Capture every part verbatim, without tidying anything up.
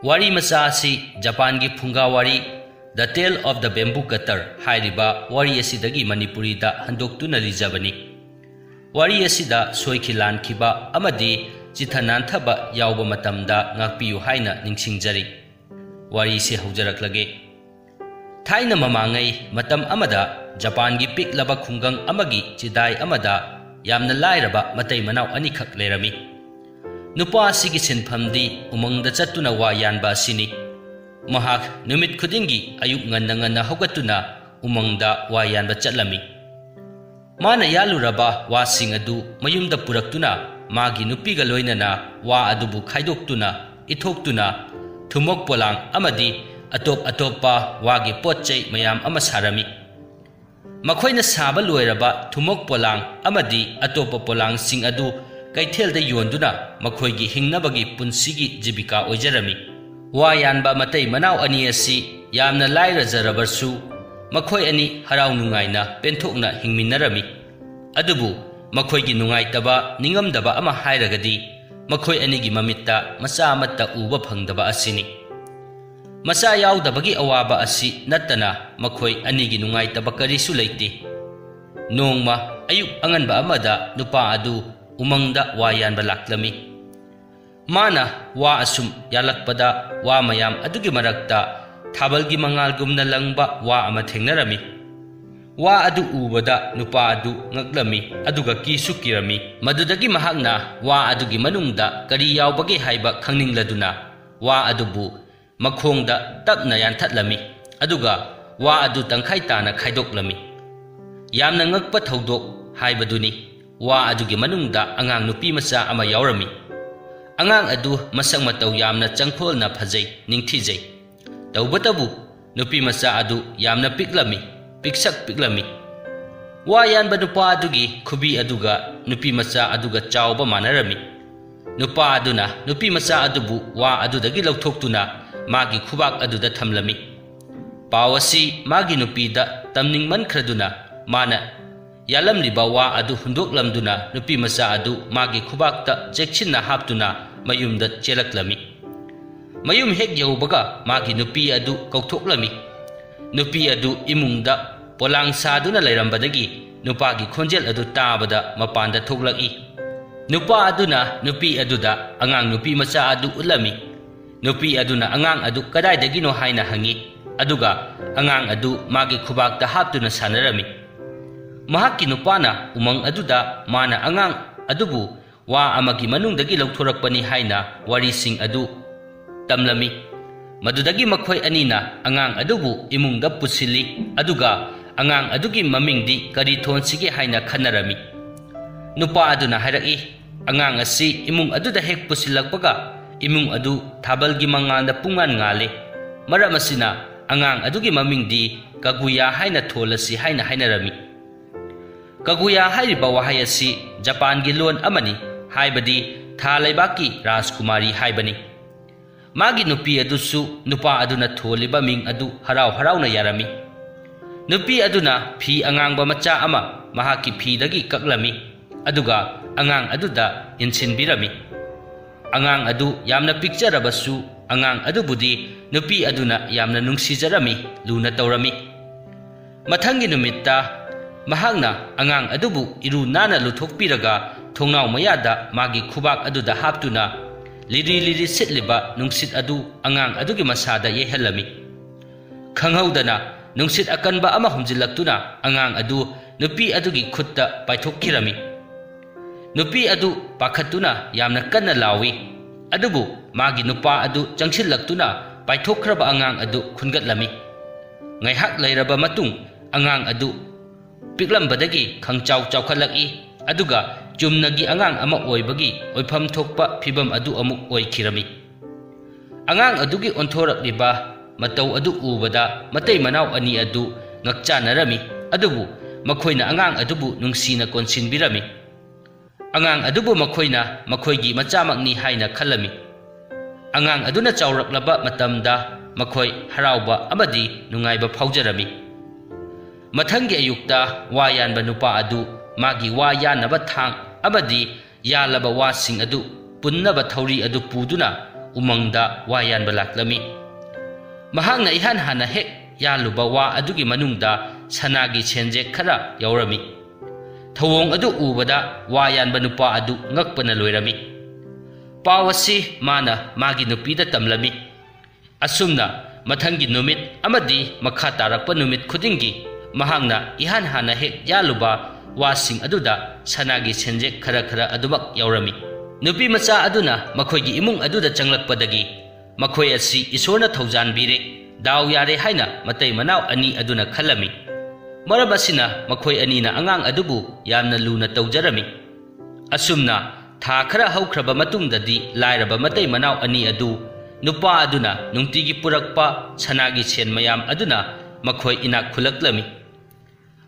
ꯋꯥꯔꯤ ꯃꯆꯥ ꯑꯁꯤ ꯖꯄꯥꯟꯒꯤ ꯐꯨꯡꯒꯥ ꯋꯥꯔꯤ The Tale of the Bamboo Cutter ꯍꯥꯏꯔꯤꯕ ꯋꯥꯔꯤ ꯑꯁꯤꯗꯒꯤ ꯃꯅꯤꯄꯨꯔꯤꯗ ꯍꯟꯗꯣꯛꯇꯨꯅ ꯂꯤꯖꯕꯅꯤ꯫ ꯋꯥꯔꯤ ꯑꯁꯤꯗ ꯁꯣꯏꯈꯤ ꯂꯥꯟꯈꯤꯕ ꯑꯃꯗꯤ ꯆꯤꯊ ꯅꯥꯟꯊꯕ ꯌꯥꯎꯕ ꯃꯇꯝꯗ ꯉꯥꯛꯄꯤꯌꯨ ꯍꯥꯏꯅ ꯅꯤꯡꯁꯤꯡꯖꯔꯤ꯫ ꯋꯥꯔꯤꯁꯦ ꯍꯧꯖꯔꯛꯂꯒꯦ꯫ ꯊꯥꯏꯅ ꯃꯃꯥꯡꯉꯩ ꯃꯇꯝ ꯑꯃꯗ ꯖꯄꯥꯟꯒꯤ ꯄꯤꯛꯂꯕ ꯈꯨꯡꯒꯪ ꯑꯃꯒꯤ ꯆꯤꯗꯥꯏ ꯑꯃꯗ ꯌꯥꯝꯅ ꯂꯥꯏꯔꯕ ꯃꯇꯩ ꯃꯅꯥꯎ ꯑꯅꯤꯈꯛ ꯂꯩꯔꯝꯃꯤ꯫ ꯅꯨꯄꯥ ꯑꯁꯤꯒꯤ ꯁꯤꯟꯐꯝꯗꯤ ꯎꯃꯪꯗ ꯆꯠꯇꯨꯅ ꯋꯥ ꯌꯥꯟꯕ ꯑꯁꯤꯅꯤ꯫ ꯃꯍꯥꯛ ꯅꯨꯃꯤꯠ ꯈꯨꯗꯤꯡꯒꯤ ꯑꯌꯨꯛ ꯉꯟꯅ ꯉꯟꯅ ꯍꯧꯒꯠꯇꯨꯅ ꯎꯃꯪꯗ ꯋꯥ ꯌꯥꯟꯕ ꯆꯠꯂꯝꯃꯤ꯫ ꯃꯥꯅ ꯌꯥꯜꯂꯨꯔꯕ ꯋꯥꯁꯤꯡ ꯑꯗꯨ ꯃꯌꯨꯝꯗ ꯄꯨꯔꯛꯇꯨꯅ ꯃꯥꯒꯤ ꯅꯨꯄꯤꯒ ꯂꯣꯏꯅꯅ ꯋꯥ ꯑꯗꯨꯕꯨ ꯈꯥꯏꯗꯣꯛꯇꯨꯅ, ꯏꯊꯣꯛꯇꯨꯅ, ꯊꯨꯝꯃꯣꯛ ꯄꯣꯂꯥꯡ ꯑꯃꯗꯤ ꯑꯇꯣꯞ ꯑꯇꯣꯞꯄ ꯋꯥꯒꯤ ꯄꯣꯠ ꯆꯩ ꯃꯌꯥꯝ ꯑꯃ ꯁꯥꯔꯝꯃꯤ꯫ ꯃꯈꯣꯏꯅ ꯁꯥꯕ ꯂꯣꯏꯔꯕ ꯊꯨꯝꯃꯣꯛ ꯄꯣꯂꯥꯡ ꯑꯃꯗꯤ ꯑꯇꯣꯞꯄ ꯄꯣꯂꯥꯡꯁꯤꯡ ꯑꯗꯨ ꯀꯩꯊꯦꯜꯗ ꯌꯣꯟꯗꯨꯅ ꯃꯈꯣꯏꯒꯤ ꯍꯤꯡꯅꯕꯒꯤ ꯄꯨꯟꯁꯤꯒꯤ ꯖꯤꯕꯤꯀꯥ ꯑꯣꯏꯖꯔꯝꯃꯤ꯫ ꯋꯥ ꯌꯥꯟꯕ ꯃꯇꯩ ꯃꯅꯥꯎ ꯑꯅꯤ ꯑꯁꯤ ꯌꯥꯝꯅ ꯂꯥꯏꯔꯖꯔꯕꯁꯨ, ꯃꯈꯣꯏ ꯑꯅꯤ ꯍꯔꯥꯎ ꯅꯨꯡꯉꯥꯏꯅ ꯄꯦꯟꯊꯣꯛꯅ ꯍꯤꯡꯃꯤꯟꯅꯔꯝꯃꯤ꯫ ꯑꯗꯨꯕꯨ ꯃꯈꯣꯏꯒꯤ ꯅꯨꯡꯉꯥꯏꯇꯕ, ꯅꯤꯡꯉꯝꯗꯕ ꯑꯃ ꯍꯥꯏꯔꯒꯗꯤ, ꯃꯈꯣꯏ ꯑꯅꯤꯒꯤ ꯃꯃꯤꯠꯇ ꯃꯆꯥ ꯑꯃꯠꯇ ꯎꯕ ꯐꯪꯗꯕ ꯑꯁꯤꯅꯤ꯫ ꯃꯆꯥ ꯌꯥꯎꯗꯕꯒꯤ ꯑꯋꯥꯕ ꯑꯁꯤ ꯅꯠꯇꯅ ꯃꯈꯣꯏ ꯑꯅꯤꯒꯤ ꯅꯨꯡꯉꯥꯏꯇꯕ ꯀꯔꯤꯁꯨ ꯂꯩꯇꯦ꯫ ꯅꯣꯡꯃ ꯑꯌꯨꯛ ꯑꯉꯟꯕ ꯑꯃꯗ ꯅꯨꯄꯥ ꯑꯗꯨ ꯎꯃꯪꯗ ꯋꯥ ꯌꯥꯟꯕ ꯂꯥꯛꯂꯝꯃꯤ꯫ ꯃꯥꯅ ꯋꯥ ꯑꯁꯨꯝ ꯌꯥꯜꯂꯛꯄꯗ, ꯋꯥ ꯃꯌꯥꯝ ꯑꯗꯨꯒꯤ ꯃꯔꯛꯇ ꯊꯥꯕꯜꯒꯤ ꯃꯉꯥꯜꯒꯨꯝꯅ ꯂꯪꯕ ꯋꯥ ꯑꯃ ꯊꯦꯡꯅꯔꯝꯃꯤ꯫ ꯋꯥ ꯑꯗꯨ ꯎꯕꯗ ꯅꯨꯄꯥ ꯑꯗꯨ ꯉꯛꯂꯝꯃꯤ, ꯑꯗꯨꯒ ꯀꯤꯁꯨ ꯀꯤꯔꯝꯃꯤ꯫ ꯃꯗꯨꯗꯒꯤ ꯃꯍꯥꯛꯅ ꯋꯥ ꯑꯗꯨꯒꯤ ꯃꯅꯨꯡꯗ ꯀꯔꯤ ꯌꯥꯎꯕꯒꯦ ꯍꯥꯏꯕ ꯈꯪꯅꯤꯡꯂꯗꯨꯅ ꯋꯥ ꯑꯗꯨꯕꯨ ꯃꯈꯣꯡꯗ ꯇꯞꯅ ꯌꯥꯟꯊꯠꯂꯝꯃꯤ, ꯑꯗꯨꯒ ꯋꯥ ꯑꯗꯨ ꯇꯪꯈꯥꯏ ꯇꯥꯅ ꯈꯥꯏꯗꯣꯛꯂꯝꯃꯤ꯫ ꯌꯥꯝꯅ ꯉꯛꯄ ꯊꯧꯗꯣꯛ ꯍꯥꯏꯕꯗꯨꯅꯤ, ꯋꯥ ꯑꯗꯨꯒꯤ ꯃꯅꯨꯡꯗ ꯑꯉꯥꯡ ꯅꯨꯄꯤ ꯃꯆꯥ ꯑꯃ ꯌꯥꯎꯔꯝꯃꯤ꯫ ꯑꯉꯥꯡ ꯑꯗꯨ ꯃꯁꯛ ꯃꯇꯧ ꯌꯥꯝꯅ ꯆꯪꯈꯣꯜꯅ ꯐꯖꯩ, ꯅꯤꯡꯊꯤꯖꯩ꯫ ꯇꯧꯕꯇꯕꯨ ꯅꯨꯄꯤ ꯃꯆꯥ ꯑꯗꯨ ꯌꯥꯝꯅ ꯄꯤꯛꯂꯝꯃꯤ, ꯄꯤꯛꯁꯛ ꯄꯤꯛꯂꯝꯃꯤ꯫ ꯋꯥ ꯌꯥꯟꯕ ꯅꯨꯄꯥ ꯑꯗꯨꯒꯤ ꯈꯨꯕꯤ ꯑꯗꯨꯒ ꯅꯨꯄꯤ ꯃꯆꯥ ꯑꯗꯨꯒ ꯆꯥꯎꯕ ꯃꯥꯟꯅꯔꯝꯃꯤ꯫ ꯅꯨꯄꯥ ꯑꯗꯨꯅ ꯅꯨꯄꯤ ꯃꯆꯥ ꯑꯗꯨꯕꯨ ꯋꯥ ꯑꯗꯨꯗꯒꯤ ꯂꯧꯊꯣꯛꯇꯨꯅ ꯃꯥꯒꯤ ꯈꯨꯕꯥꯛ ꯑꯗꯨꯗ ꯊꯝꯂꯝꯃꯤ꯫ ꯄꯥꯎ ꯑꯁꯤ ꯃꯥꯒꯤ ꯅꯨꯄꯤꯗ ꯇꯝꯅꯤꯡꯃꯟꯈ꯭ꯔꯗꯨꯅ ꯃꯥꯅ ꯌꯥꯜꯂꯝꯂꯤꯕ ꯋꯥ ꯑꯗꯨ ꯍꯨꯟꯗꯣꯛꯂꯝꯗꯨꯅ ꯅꯨꯄꯤ ꯃꯆꯥ ꯑꯗꯨ ꯃꯥꯒꯤ ꯈꯨꯕꯥꯛꯇ ꯆꯦꯛꯁꯤꯟꯅ ꯍꯥꯞꯇꯨꯅ ꯃꯌꯨꯝꯗ ꯆꯦꯜꯂꯛꯂꯝꯃꯤ꯫ ꯃꯌꯨꯝ ꯍꯦꯛ ꯌꯧꯕꯒ ꯃꯥꯒꯤ ꯅꯨꯄꯤ ꯑꯗꯨ ꯀꯧꯊꯣꯛꯂꯝꯃꯤ꯫ ꯅꯨꯄꯤ ꯑꯗꯨ ꯏꯃꯨꯡꯗ ꯄꯣꯂꯥꯡ ꯁꯥꯗꯨꯅ ꯂꯩꯔꯝꯕꯗꯒꯤ ꯅꯨꯄꯥꯒꯤ ꯈꯣꯟꯖꯦꯜ ꯑꯗꯨ ꯇꯥꯕꯗ ꯃꯄꯥꯟꯗ ꯊꯣꯛꯂꯛꯏ꯫ ꯅꯨꯄꯥ ꯑꯗꯨꯅ ꯅꯨꯄꯤ ꯑꯗꯨꯗ ꯑꯉꯥꯡ ꯅꯨꯄꯤ ꯃꯆꯥ ꯑꯗꯨ ꯎꯠꯂꯝꯃꯤ꯫ ꯅꯨꯄꯤ ꯑꯗꯨꯅ ꯑꯉꯥꯡ ꯑꯗꯨ ꯀꯗꯥꯏꯗꯒꯤꯅꯣ ꯍꯥꯏꯅ ꯍꯪꯉꯤ, ꯑꯗꯨꯒ ꯑꯉꯥꯡ ꯑꯗꯨ ꯃꯥꯒꯤ ꯈꯨꯕꯥꯛꯇ ꯍꯥꯞꯇꯨꯅ ꯁꯥꯟꯅꯔꯝꯃꯤ꯫ ꯃꯍꯥꯛꯀꯤ ꯅꯨꯄꯥꯅ ꯎꯃꯪ ꯑꯗꯨꯗ ꯃꯥꯅ ꯑꯉꯥꯡ ꯑꯗꯨꯕꯨ ꯋꯥ ꯑꯃꯒꯤ ꯃꯅꯨꯡꯗꯒꯤ ꯂꯧꯊꯣꯔꯛꯄꯅꯤ ꯍꯥꯏꯅ ꯋꯥꯔꯤꯁꯤꯡ ꯑꯗꯨ ꯇꯝꯂꯝꯃꯤ꯫ ꯃꯗꯨꯗꯒꯤ ꯃꯈꯣꯏ ꯑꯅꯤꯅ ꯑꯉꯥꯡ ꯑꯗꯨꯕꯨ ꯏꯃꯨꯡꯗ ꯄꯨꯁꯤꯜꯂꯤ, ꯑꯗꯨꯒ ꯑꯉꯥꯡ ꯑꯗꯨꯒꯤ ꯃꯃꯤꯡꯗꯤ ꯀꯔꯤ ꯊꯣꯟꯁꯤꯒꯦ ꯍꯥꯏꯅ ꯈꯟꯅꯔꯝꯃꯤ꯫ ꯅꯨꯄꯥ ꯑꯗꯨꯅ ꯍꯥꯏꯔꯛꯏ, "ꯑꯉꯥꯡ ꯑꯁꯤ ꯏꯃꯨꯡ ꯑꯗꯨꯗ ꯍꯦꯛ ꯄꯨꯁꯤꯜꯂꯛꯄꯒ ꯏꯃꯨꯡ ꯑꯗꯨ ꯊꯥꯕꯜꯒꯤ ꯃꯉꯥꯜꯗ ꯄꯨꯡꯉꯥꯟ ꯉꯥꯜꯂꯤ꯫ ꯃꯔꯝ ꯑꯁꯤꯅ ꯑꯉꯥꯡ ꯑꯗꯨꯒꯤ ꯃꯃꯤꯡꯗꯤ ꯀꯒꯨꯌꯥ ꯍꯥꯏꯅ ꯊꯣꯜꯂꯁꯤ" ꯍꯥꯏꯅ ꯍꯥꯏꯅꯔꯝꯃꯤ꯫ ꯀꯒꯨꯌꯥ ꯍꯥꯏꯔꯤꯕ ꯋꯥꯍꯩ ꯑꯁꯤ ꯖꯄꯥꯟꯒꯤ ꯂꯣꯟ ꯑꯃꯅꯤ, ꯍꯥꯏꯕꯗꯤ ꯊꯥ ꯂꯩꯕꯥꯛꯀꯤ ꯔꯥꯖꯀꯨꯃꯥꯔꯤ ꯍꯥꯏꯕꯅꯤ꯫ ꯃꯥꯒꯤ ꯅꯨꯄꯤ ꯑꯗꯨꯁꯨ ꯅꯨꯄꯥ ꯑꯗꯨꯅ ꯊꯣꯜꯂꯤꯕ ꯃꯤꯡ ꯑꯗꯨ ꯍꯔꯥꯎ ꯍꯔꯥꯎꯅ ꯌꯥꯔꯝꯃꯤ꯫ ꯅꯨꯄꯤ ꯑꯗꯨꯅ ꯐꯤ ꯑꯉꯥꯡꯕ ꯃꯆꯥ ꯑꯃ ꯃꯍꯥꯛꯀꯤ ꯐꯤꯗꯒꯤ ꯀꯛꯂꯝꯃꯤ, ꯑꯗꯨꯒ ꯑꯉꯥꯡ ꯑꯗꯨꯗ ꯏꯟꯁꯤꯟꯕꯤꯔꯝꯃꯤ꯫ ꯑꯉꯥꯡ ꯑꯗꯨ ꯌꯥꯝꯅ ꯄꯤꯛꯆꯔꯕꯁꯨ, ꯑꯉꯥꯡ ꯑꯗꯨꯕꯨꯗꯤ ꯅꯨꯄꯤ ꯑꯗꯨꯅ ꯌꯥꯝꯅ ꯅꯨꯡꯁꯤꯖꯔꯝꯃꯤ, ꯂꯨꯅ ꯇꯧꯔꯝꯃꯤ꯫ ꯃꯊꯪꯒꯤ ꯅꯨꯃꯤꯠꯇ ꯃꯍꯥꯛꯅ ꯑꯉꯥꯡ ꯑꯗꯨꯕꯨ ꯏꯔꯨ ꯅꯥꯟꯅ ꯂꯨꯊꯣꯛꯄꯤꯔꯒ ꯊꯣꯡꯅꯥꯎ ꯃꯌꯥꯗ ꯃꯥꯒꯤ ꯈꯨꯕꯥꯛ ꯑꯗꯨꯗ ꯍꯥꯞꯇꯨꯅ ꯂꯤꯔꯤ ꯂꯤꯔꯤ ꯁꯤꯠꯂꯤꯕ ꯅꯨꯡꯁꯤꯠ ꯑꯗꯨ ꯑꯉꯥꯡ ꯑꯗꯨꯒꯤ ꯃꯁꯥꯗ ꯌꯩꯍꯜꯂꯝꯃꯤ꯫ ꯈꯪꯍꯧꯗꯅ ꯅꯨꯡꯁꯤꯠ ꯑꯀꯟꯕ ꯑꯃ ꯍꯨꯝꯖꯤꯜꯂꯛꯇꯨꯅ ꯑꯉꯥꯡ ꯑꯗꯨ ꯅꯨꯄꯤ ꯑꯗꯨꯒꯤ ꯈꯨꯠꯇ ꯄꯥꯏꯊꯣꯛꯈꯤꯔꯝꯃꯤ꯫ ꯅꯨꯄꯤ ꯑꯗꯨ ꯄꯥꯈꯠꯇꯨꯅ ꯌꯥꯝꯅ ꯀꯟꯅ ꯂꯥꯎꯏ, ꯑꯗꯨꯕꯨ ꯃꯥꯒꯤ ꯅꯨꯄꯥ ꯑꯗꯨ ꯆꯪꯁꯤꯜꯂꯛꯇꯨꯅ ꯄꯥꯏꯊꯣꯛꯈ꯭ꯔꯕ ꯑꯉꯥꯡ ꯑꯗꯨ ꯈꯨꯟꯒꯠꯂꯝꯃꯤ꯫ ꯉꯥꯏꯍꯥꯛ ꯂꯩꯔꯕ ꯃꯇꯨꯡ ꯑꯉꯥꯡ ꯑꯗꯨ ꯄꯤꯛꯂꯝꯕꯗꯒꯤ ꯈꯪꯆꯥꯎ ꯆꯥꯎꯈꯠꯂꯛꯏ, ꯑꯗꯨꯒ ꯆꯨꯝꯅꯒꯤ ꯑꯉꯥꯡ ꯑꯃ ꯑꯣꯏꯕꯒꯤ ꯑꯣꯏꯐꯝ ꯊꯣꯛꯄ ꯐꯤꯚꯝ ꯑꯗꯨ ꯑꯃꯨꯛ ꯑꯣꯏꯈꯤꯔꯝꯃꯤ꯫ ꯑꯉꯥꯡ ꯑꯗꯨꯒꯤ ꯑꯣꯟꯊꯣꯔꯛꯂꯤꯕ ꯃꯇꯧ ꯑꯗꯨ ꯎꯕꯗ ꯃꯇꯩ ꯃꯅꯥꯎ ꯑꯅꯤ ꯑꯗꯨ ꯉꯛꯆꯥꯅꯔꯝꯃꯤ, ꯑꯗꯨꯕꯨ ꯃꯈꯣꯏꯅ ꯑꯉꯥꯡ ꯑꯗꯨꯕꯨ ꯅꯨꯡꯁꯤꯅ ꯀꯣꯟꯁꯤꯟꯕꯤꯔꯝꯃꯤ꯫ ꯑꯉꯥꯡ ꯑꯗꯨꯕꯨ ꯃꯈꯣꯏꯅ ꯃꯈꯣꯏꯒꯤ ꯃꯆꯥꯃꯛꯅꯤ ꯍꯥꯏꯅ ꯈꯜꯂꯝꯃꯤ꯫ ꯑꯉꯥꯡ ꯑꯗꯨꯅ ꯆꯥꯎꯔꯛꯂꯕ ꯃꯇꯝꯗ ꯃꯈꯣꯏ ꯍꯔꯥꯎꯕ ꯑꯃꯗꯤ ꯅꯨꯡꯉꯥꯏꯕ ꯐꯥꯎꯖꯔꯝꯃꯤ꯫ ꯃꯊꯪꯒꯤ ꯑꯌꯨꯛꯇ ꯋꯥ ꯌꯥꯟꯕ ꯅꯨꯄꯥ ꯑꯗꯨ ꯃꯥꯒꯤ ꯋꯥ ꯌꯥꯟꯅꯕ ꯊꯥꯡ ꯑꯃꯗꯤ ꯌꯥꯜꯂꯕ ꯋꯥꯁꯤꯡ ꯑꯗꯨ ꯄꯨꯟꯅꯕ ꯊꯧꯔꯤ ꯑꯗꯨ ꯄꯨꯗꯨꯅ ꯎꯃꯪꯗ ꯋꯥ ꯌꯥꯟꯕ ꯂꯥꯛꯂꯝꯃꯤ꯫ ꯃꯍꯥꯛꯅ ꯏꯍꯥꯟ ꯍꯥꯟꯅ ꯍꯦꯛ ꯌꯥꯜꯂꯨꯕ ꯋꯥ ꯑꯗꯨꯒꯤ ꯃꯅꯨꯡꯗ ꯁꯅꯥꯒꯤ ꯁꯦꯟꯖꯦꯛ ꯈꯔ ꯌꯥꯎꯔꯝꯃꯤ꯫ ꯊꯧꯑꯣꯡ ꯑꯗꯨ ꯎꯕꯗ ꯋꯥ ꯌꯥꯟꯕ ꯅꯨꯄꯥ ꯑꯗꯨ ꯉꯛꯄꯅ ꯂꯣꯏꯔꯝꯃꯤ꯫ ꯄꯥꯎ ꯑꯁꯤ ꯃꯥꯅ ꯃꯥꯒꯤ ꯅꯨꯄꯤꯗ ꯇꯝꯂꯝꯃꯤ꯫ ꯑꯁꯨꯝꯅ ꯃꯊꯪꯒꯤ ꯅꯨꯃꯤꯠ ꯑꯃꯗꯤ ꯃꯈꯥ ꯇꯥꯔꯛꯄ ꯅꯨꯃꯤꯠ ꯈꯨꯗꯤꯡꯒꯤ ꯃꯍꯥꯛꯅ ꯏꯍꯥꯟ ꯍꯥꯟꯅ ꯍꯦꯛ ꯌꯥꯜꯂꯨꯕ ꯋꯥꯁꯤꯡ ꯑꯗꯨꯗ ꯁꯅꯥꯒꯤ ꯁꯦꯟꯖꯦꯛ ꯈꯔ ꯈꯔ ꯑꯗꯨꯃꯛ ꯌꯥꯎꯔꯝꯃꯤ꯫ ꯅꯨꯄꯤ ꯃꯆꯥ ꯑꯗꯨꯅ ꯃꯈꯣꯏꯒꯤ ꯏꯃꯨꯡ ꯑꯗꯨꯗ ꯆꯪꯂꯛꯄꯗꯒꯤ ꯃꯈꯣꯏ ꯑꯁꯤ ꯏꯁꯣꯔꯅ ꯊꯧꯖꯥꯟꯕꯤꯔꯦ, ꯗꯥꯎ ꯌꯥꯔꯦ ꯍꯥꯏꯅ ꯃꯇꯩ ꯃꯅꯥꯎ ꯑꯅꯤ ꯑꯗꯨꯅ ꯈꯜꯂꯝꯃꯤ꯫ ꯃꯔꯝ ꯑꯁꯤꯅ ꯃꯈꯣꯏ ꯑꯅꯤꯅ ꯑꯉꯥꯡ ꯑꯗꯨꯕꯨ ꯌꯥꯝꯅ ꯂꯨꯅ ꯇꯧꯖꯔꯝꯃꯤ꯫ ꯑꯁꯨꯝꯅ ꯊꯥ ꯈꯔ ꯍꯧꯈ꯭ꯔꯕ ꯃꯇꯨꯡꯗꯗꯤ ꯂꯥꯏꯔꯕ ꯃꯇꯩ ꯃꯅꯥꯎ ꯑꯅꯤ ꯑꯗꯨ ꯅꯨꯄꯥ ꯑꯗꯨꯅ ꯅꯨꯡꯇꯤꯒꯤ ꯄꯨꯔꯛꯄ ꯁꯅꯥꯒꯤ ꯁꯦꯟ ꯃꯌꯥꯝ ꯑꯗꯨꯅ ꯃꯈꯣꯏ ꯏꯅꯥꯛ ꯈꯨꯜꯂꯛꯂꯝꯃꯤ꯫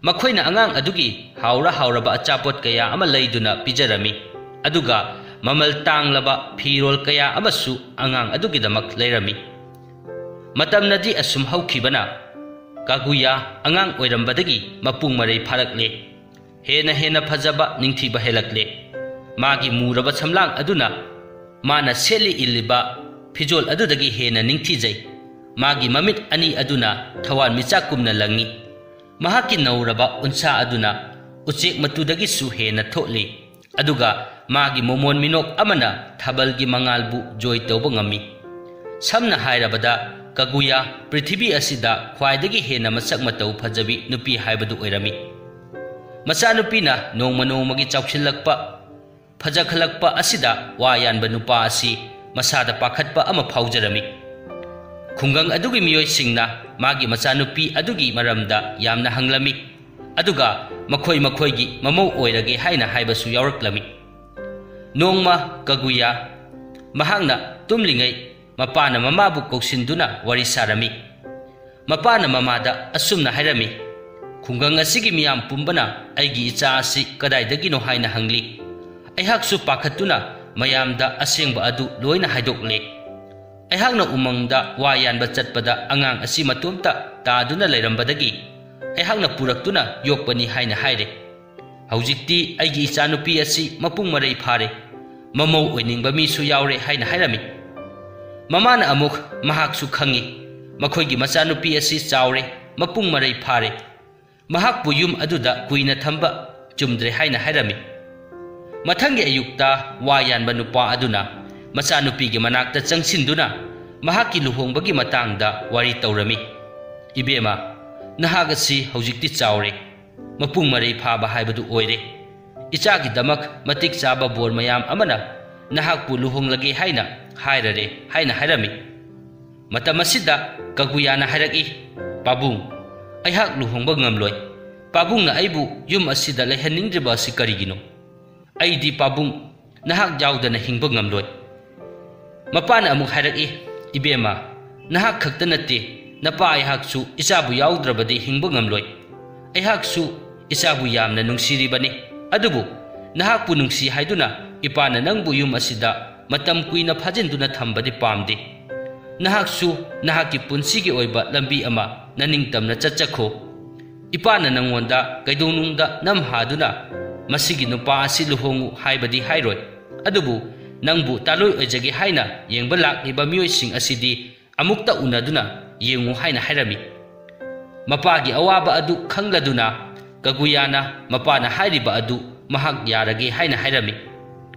ꯃꯈꯣꯏꯅ ꯑꯉꯥꯡ ꯑꯗꯨꯒꯤ ꯍꯥꯎꯔ ꯍꯥꯎꯔꯕ ꯑꯆꯥꯄꯣꯠ ꯀꯌꯥ ꯑꯃ ꯂꯩꯗꯨꯅ ꯄꯤꯖꯔꯝꯃꯤ, ꯑꯗꯨꯒ ꯃꯃꯜ ꯇꯥꯡꯂꯕ ꯐꯤꯔꯣꯜ ꯀꯌꯥ ꯑꯃꯁꯨ ꯑꯉꯥꯡ ꯑꯗꯨꯒꯤꯗꯃꯛ ꯂꯩꯔꯝꯃꯤ꯫ ꯃꯇꯝꯅꯗꯤ ꯑꯁꯨꯝ ꯍꯧꯈꯤꯕꯅ ꯀꯥꯒꯨꯌꯥ ꯑꯉꯥꯡ ꯑꯣꯏꯔꯝꯕꯗꯒꯤ ꯃꯄꯨꯡ ꯃꯔꯩ ꯐꯥꯔꯛꯂꯦ꯫ ꯍꯦꯟꯅ ꯍꯦꯟꯅ ꯐꯖꯕ ꯅꯤꯡꯊꯤꯕ ꯍꯦꯜꯂꯛꯂꯦ꯫ ꯃꯥꯒꯤ ꯃꯨꯔꯕ ꯁꯝꯂꯥꯡ ꯑꯗꯨꯅ ꯃꯥꯅ ꯁꯦꯠꯂꯤ ꯏꯜꯂꯤꯕ ꯐꯤꯖꯣꯜ ꯑꯗꯨꯗꯒꯤ ꯍꯦꯟꯅ ꯅꯤꯡꯊꯤꯖꯩ꯫ ꯃꯥꯒꯤ ꯃꯃꯤꯠ ꯑꯅꯤ ꯑꯗꯨꯅ ꯊꯋꯥꯟꯃꯤꯆꯥꯛꯀꯨꯝꯅ ꯂꯪꯏ꯫ ꯃꯍꯥꯛꯀꯤ ꯅꯧꯔꯕ ꯎꯟꯁꯥ ꯑꯗꯨꯅ ꯎꯆꯦꯛ ꯃꯇꯨꯗꯒꯤꯁꯨ ꯍꯦꯟꯅ ꯊꯣꯠꯂꯤ, ꯑꯗꯨꯒ ꯃꯥꯒꯤ ꯃꯣꯃꯣꯟ ꯃꯤꯅꯣꯛ ꯑꯃꯅ ꯊꯥꯕꯜꯒꯤ ꯃꯉꯥꯜꯕꯨ ꯖꯣꯏ ꯇꯧꯕ ꯉꯝꯃꯤ꯫ ꯁꯝꯅ ꯍꯥꯏꯔꯕꯗ, ꯀꯒꯨꯌꯥ ꯄ꯭ꯔꯤꯊꯤꯕꯤ ꯑꯁꯤꯗ ꯈ꯭ꯋꯥꯏꯗꯒꯤ ꯍꯦꯟꯅ ꯃꯁꯛ ꯃꯇꯧ ꯐꯖꯕꯤ ꯅꯨꯄꯤ ꯍꯥꯏꯕꯗꯨ ꯑꯣꯏꯔꯝꯃꯤ꯫ ꯃꯆꯥꯅꯨꯄꯤꯅ ꯅꯣꯡꯃ ꯅꯣꯡꯃꯒꯤ ꯆꯥꯎꯁꯤꯜꯂꯛꯄ, ꯐꯖꯈꯠꯂꯛꯄ ꯑꯁꯤꯗ ꯋꯥ ꯌꯥꯟꯕ ꯅꯨꯄꯥ ꯑꯁꯤ ꯃꯁꯥꯗ ꯄꯥꯈꯠꯄ ꯑꯃ ꯐꯥꯎꯖꯔꯝꯃꯤ꯫ ꯈꯨꯡꯒꯪ ꯑꯗꯨꯒꯤ ꯃꯤꯑꯣꯏꯁꯤꯡꯅ ꯃꯥꯒꯤ ꯃꯆꯥꯅꯨꯄꯤ ꯑꯗꯨꯒꯤ ꯃꯔꯝꯗ ꯌꯥꯝꯅ ꯍꯪꯂꯝꯃꯤ, ꯑꯗꯨꯒ ꯃꯈꯣꯏ ꯃꯈꯣꯏꯒꯤ ꯃꯃꯧ ꯑꯣꯏꯔꯒꯦ ꯍꯥꯏꯅ ꯍꯥꯏꯕꯁꯨ ꯌꯥꯎꯔꯛꯂꯝꯃꯤ꯫ ꯅꯣꯡꯃ ꯀꯒꯨꯌꯥ ꯃꯍꯥꯛꯅ ꯇꯨꯝꯂꯤꯉꯩ ꯃꯄꯥꯅ ꯃꯃꯥꯕꯨ ꯀꯧꯁꯤꯟꯗꯨꯅ ꯋꯥꯔꯤ ꯁꯥꯔꯝꯃꯤ꯫ ꯃꯄꯥꯅ ꯃꯃꯥꯗ ꯑꯁꯨꯝꯅ ꯍꯥꯏꯔꯝꯃꯤ, "ꯈꯨꯡꯒꯪ ꯑꯁꯤꯒꯤ ꯃꯤꯌꯥꯝ ꯄꯨꯝꯕꯅ ꯑꯩꯒꯤ ꯏꯆꯥ ꯑꯁꯤ ꯀꯗꯥꯏꯗꯒꯤꯅꯣ ꯍꯥꯏꯅ ꯍꯪꯂꯤ꯫ ꯑꯩꯍꯥꯛꯁꯨ ꯄꯥꯈꯠꯇꯨꯅ ꯃꯌꯥꯝꯗ ꯑꯁꯦꯡꯕ ꯑꯗꯨ ꯂꯣꯏꯅ ꯍꯥꯏꯗꯣꯛꯂꯦ꯫ ꯑꯩꯍꯥꯛꯅ ꯎꯃꯪꯗ ꯋꯥ ꯌꯥꯟꯕ ꯆꯠꯄꯗ ꯑꯉꯥꯡ ꯑꯁꯤ ꯃꯇꯣꯝꯇ ꯇꯥꯗꯨꯅ ꯂꯩꯔꯝꯕꯗꯒꯤ ꯑꯩꯍꯥꯛꯅ ꯄꯨꯔꯛꯇꯨꯅ ꯌꯣꯛꯄꯅꯤ" ꯍꯥꯏꯅ ꯍꯥꯏꯔꯦ꯫ "ꯍꯧꯖꯤꯛꯇꯤ ꯑꯩꯒꯤ ꯏꯆꯥꯅꯨꯄꯤ ꯑꯁꯤ ꯃꯄꯨꯡ ꯃꯔꯩ ꯐꯥꯔꯦ, ꯃꯃꯧ ꯑꯣꯏꯅꯤꯡꯕ ꯃꯤꯁꯨ ꯌꯥꯎꯔꯦ" ꯍꯥꯏꯅ ꯍꯥꯏꯔꯝꯃꯤ꯫ ꯃꯃꯥꯅ ꯑꯃꯨꯛ ꯃꯍꯥꯛꯁꯨ ꯈꯪꯏ, ꯃꯈꯣꯏꯒꯤ ꯃꯆꯥꯅꯨꯄꯤ ꯑꯁꯤ ꯆꯥꯎꯔꯦ, ꯃꯄꯨꯡ ꯃꯔꯩ ꯐꯥꯔꯦ, ꯃꯍꯥꯛꯄꯨ ꯌꯨꯝ ꯑꯗꯨꯗ ꯀꯨꯏꯅ ꯊꯝꯕ ꯆꯨꯝꯗ꯭ꯔꯦ ꯍꯥꯏꯅ ꯍꯥꯏꯔꯝꯃꯤ꯫ ꯃꯊꯪꯒꯤ ꯑꯌꯨꯛꯇ ꯋꯥ ꯌꯥꯟꯕ ꯅꯨꯄꯥ ꯑꯗꯨꯅ ꯃꯆꯥꯅꯨꯄꯤꯒꯤ ꯃꯅꯥꯛꯇ ꯆꯪꯁꯤꯟꯗꯨꯅ ꯃꯍꯥꯛꯀꯤ ꯂꯨꯍꯣꯡꯕꯒꯤ ꯃꯇꯥꯡꯗ ꯋꯥꯔꯤ ꯇꯧꯔꯝꯃꯤ꯫ "ꯏꯕꯦꯝꯃ, ꯅꯍꯥꯛ ꯑꯁꯤ ꯍꯧꯖꯤꯛꯇꯤ ꯆꯥꯎꯔꯦ, ꯃꯄꯨꯡ ꯃꯔꯩ ꯐꯥꯕ ꯍꯥꯏꯕꯗꯨ ꯑꯣꯏꯔꯦ꯫ ꯏꯆꯥꯒꯤꯗꯃꯛ ꯃꯇꯤꯛ ꯆꯥꯕ ꯕꯣꯔ ꯃꯌꯥꯝ ꯑꯃꯅ ꯅꯍꯥꯛꯄꯨ ꯂꯨꯍꯣꯡꯂꯒꯦ ꯍꯥꯏꯅ ꯍꯥꯏꯔꯔꯦ" ꯍꯥꯏꯅ ꯍꯥꯏꯔꯝꯃꯤ꯫ ꯃꯇꯝ ꯑꯁꯤꯗ ꯀꯒꯨꯌꯥꯅ ꯍꯥꯏꯔꯛꯏ, "ꯄꯥꯕꯨꯡ, ꯑꯩꯍꯥꯛ ꯂꯨꯍꯣꯡꯕ ꯉꯝꯂꯣꯏ꯫ ꯄꯥꯕꯨꯡꯅ ꯑꯩꯕꯨ ꯌꯨꯝ ꯑꯁꯤꯗ ꯂꯩꯍꯟꯅꯤꯡꯗ꯭ꯔꯤꯕ ꯑꯁꯤ ꯀꯔꯤꯒꯤꯅꯣ? ꯑꯩꯗꯤ, ꯄꯥꯕꯨꯡ, ꯅꯍꯥꯛ ꯌꯥꯎꯗꯅ ꯍꯤꯡꯕ ꯉꯝꯂꯣꯏ꯫" ꯃꯄꯥꯅ ꯑꯃꯨꯛ ꯍꯥꯏꯔꯛꯏ, "ꯏꯕꯦꯝꯃ, ꯅꯍꯥꯛ ꯈꯛꯇ ꯅꯠꯇꯦ, ꯅꯄꯥ ꯑꯩꯍꯥꯛꯁꯨ ꯏꯆꯥꯕꯨ ꯌꯥꯎꯗ꯭ꯔꯕꯗꯤ ꯍꯤꯡꯕ ꯉꯝꯂꯣꯏ꯫ ꯑꯩꯍꯥꯛꯁꯨ ꯏꯆꯥꯕꯨ ꯌꯥꯝꯅ ꯅꯨꯡꯁꯤꯔꯤꯕꯅꯤ꯫ ꯑꯗꯨꯕꯨ ꯅꯍꯥꯛꯄꯨ ꯅꯨꯡꯁꯤ ꯍꯥꯏꯗꯨꯅ ꯏꯄꯥꯅ ꯅꯪꯕꯨ ꯌꯨꯝ ꯑꯁꯤꯗ ꯃꯇꯝ ꯀꯨꯏꯅ ꯐꯥꯖꯤꯟꯗꯨꯅ ꯊꯝꯕꯗꯤ ꯄꯥꯝꯗꯦ꯫ ꯅꯍꯥꯛꯁꯨ ꯅꯍꯥꯛꯀꯤ ꯄꯨꯟꯁꯤꯒꯤ ꯑꯣꯏꯕ ꯂꯝꯕꯤ ꯑꯃ ꯅꯅꯤꯡꯇꯝꯅ ꯆꯠꯆꯈꯣ꯫ ꯏꯄꯥꯅ ꯅꯪꯉꯣꯟꯗ ꯀꯩꯗꯧꯅꯨꯡꯗ ꯅꯝꯍꯥꯗꯨꯅ ꯃꯁꯤꯒꯤ ꯅꯨꯄꯥ ꯑꯁꯤ ꯂꯨꯍꯣꯡꯉꯨ ꯍꯥꯏꯕꯗꯤ ꯍꯥꯏꯔꯣꯏ꯫ ꯑꯗꯨꯕꯨ ꯅꯪꯕꯨ ꯇꯥꯂꯣꯏ ꯑꯣꯏꯖꯒꯦ ꯍꯥꯏꯅ ꯌꯦꯡꯕ ꯂꯥꯛꯂꯤꯕ ꯃꯤꯑꯣꯏꯁꯤꯡ ꯑꯁꯤꯗꯤ ꯑꯃꯨꯛꯇ ꯎꯅꯗꯨꯅ ꯌꯦꯡꯉꯨ" ꯍꯥꯏꯅ ꯍꯥꯏꯔꯝꯃꯤ꯫ ꯃꯄꯥꯒꯤ ꯑꯋꯥꯕ ꯑꯗꯨ ꯈꯪꯂꯗꯨꯅ ꯀꯒꯨꯌꯥꯅ ꯃꯄꯥꯅ ꯍꯥꯏꯔꯤꯕ ꯑꯗꯨ ꯃꯍꯥꯛ ꯌꯥꯔꯒꯦ ꯍꯥꯏꯅ ꯍꯥꯏꯔꯝꯃꯤ꯫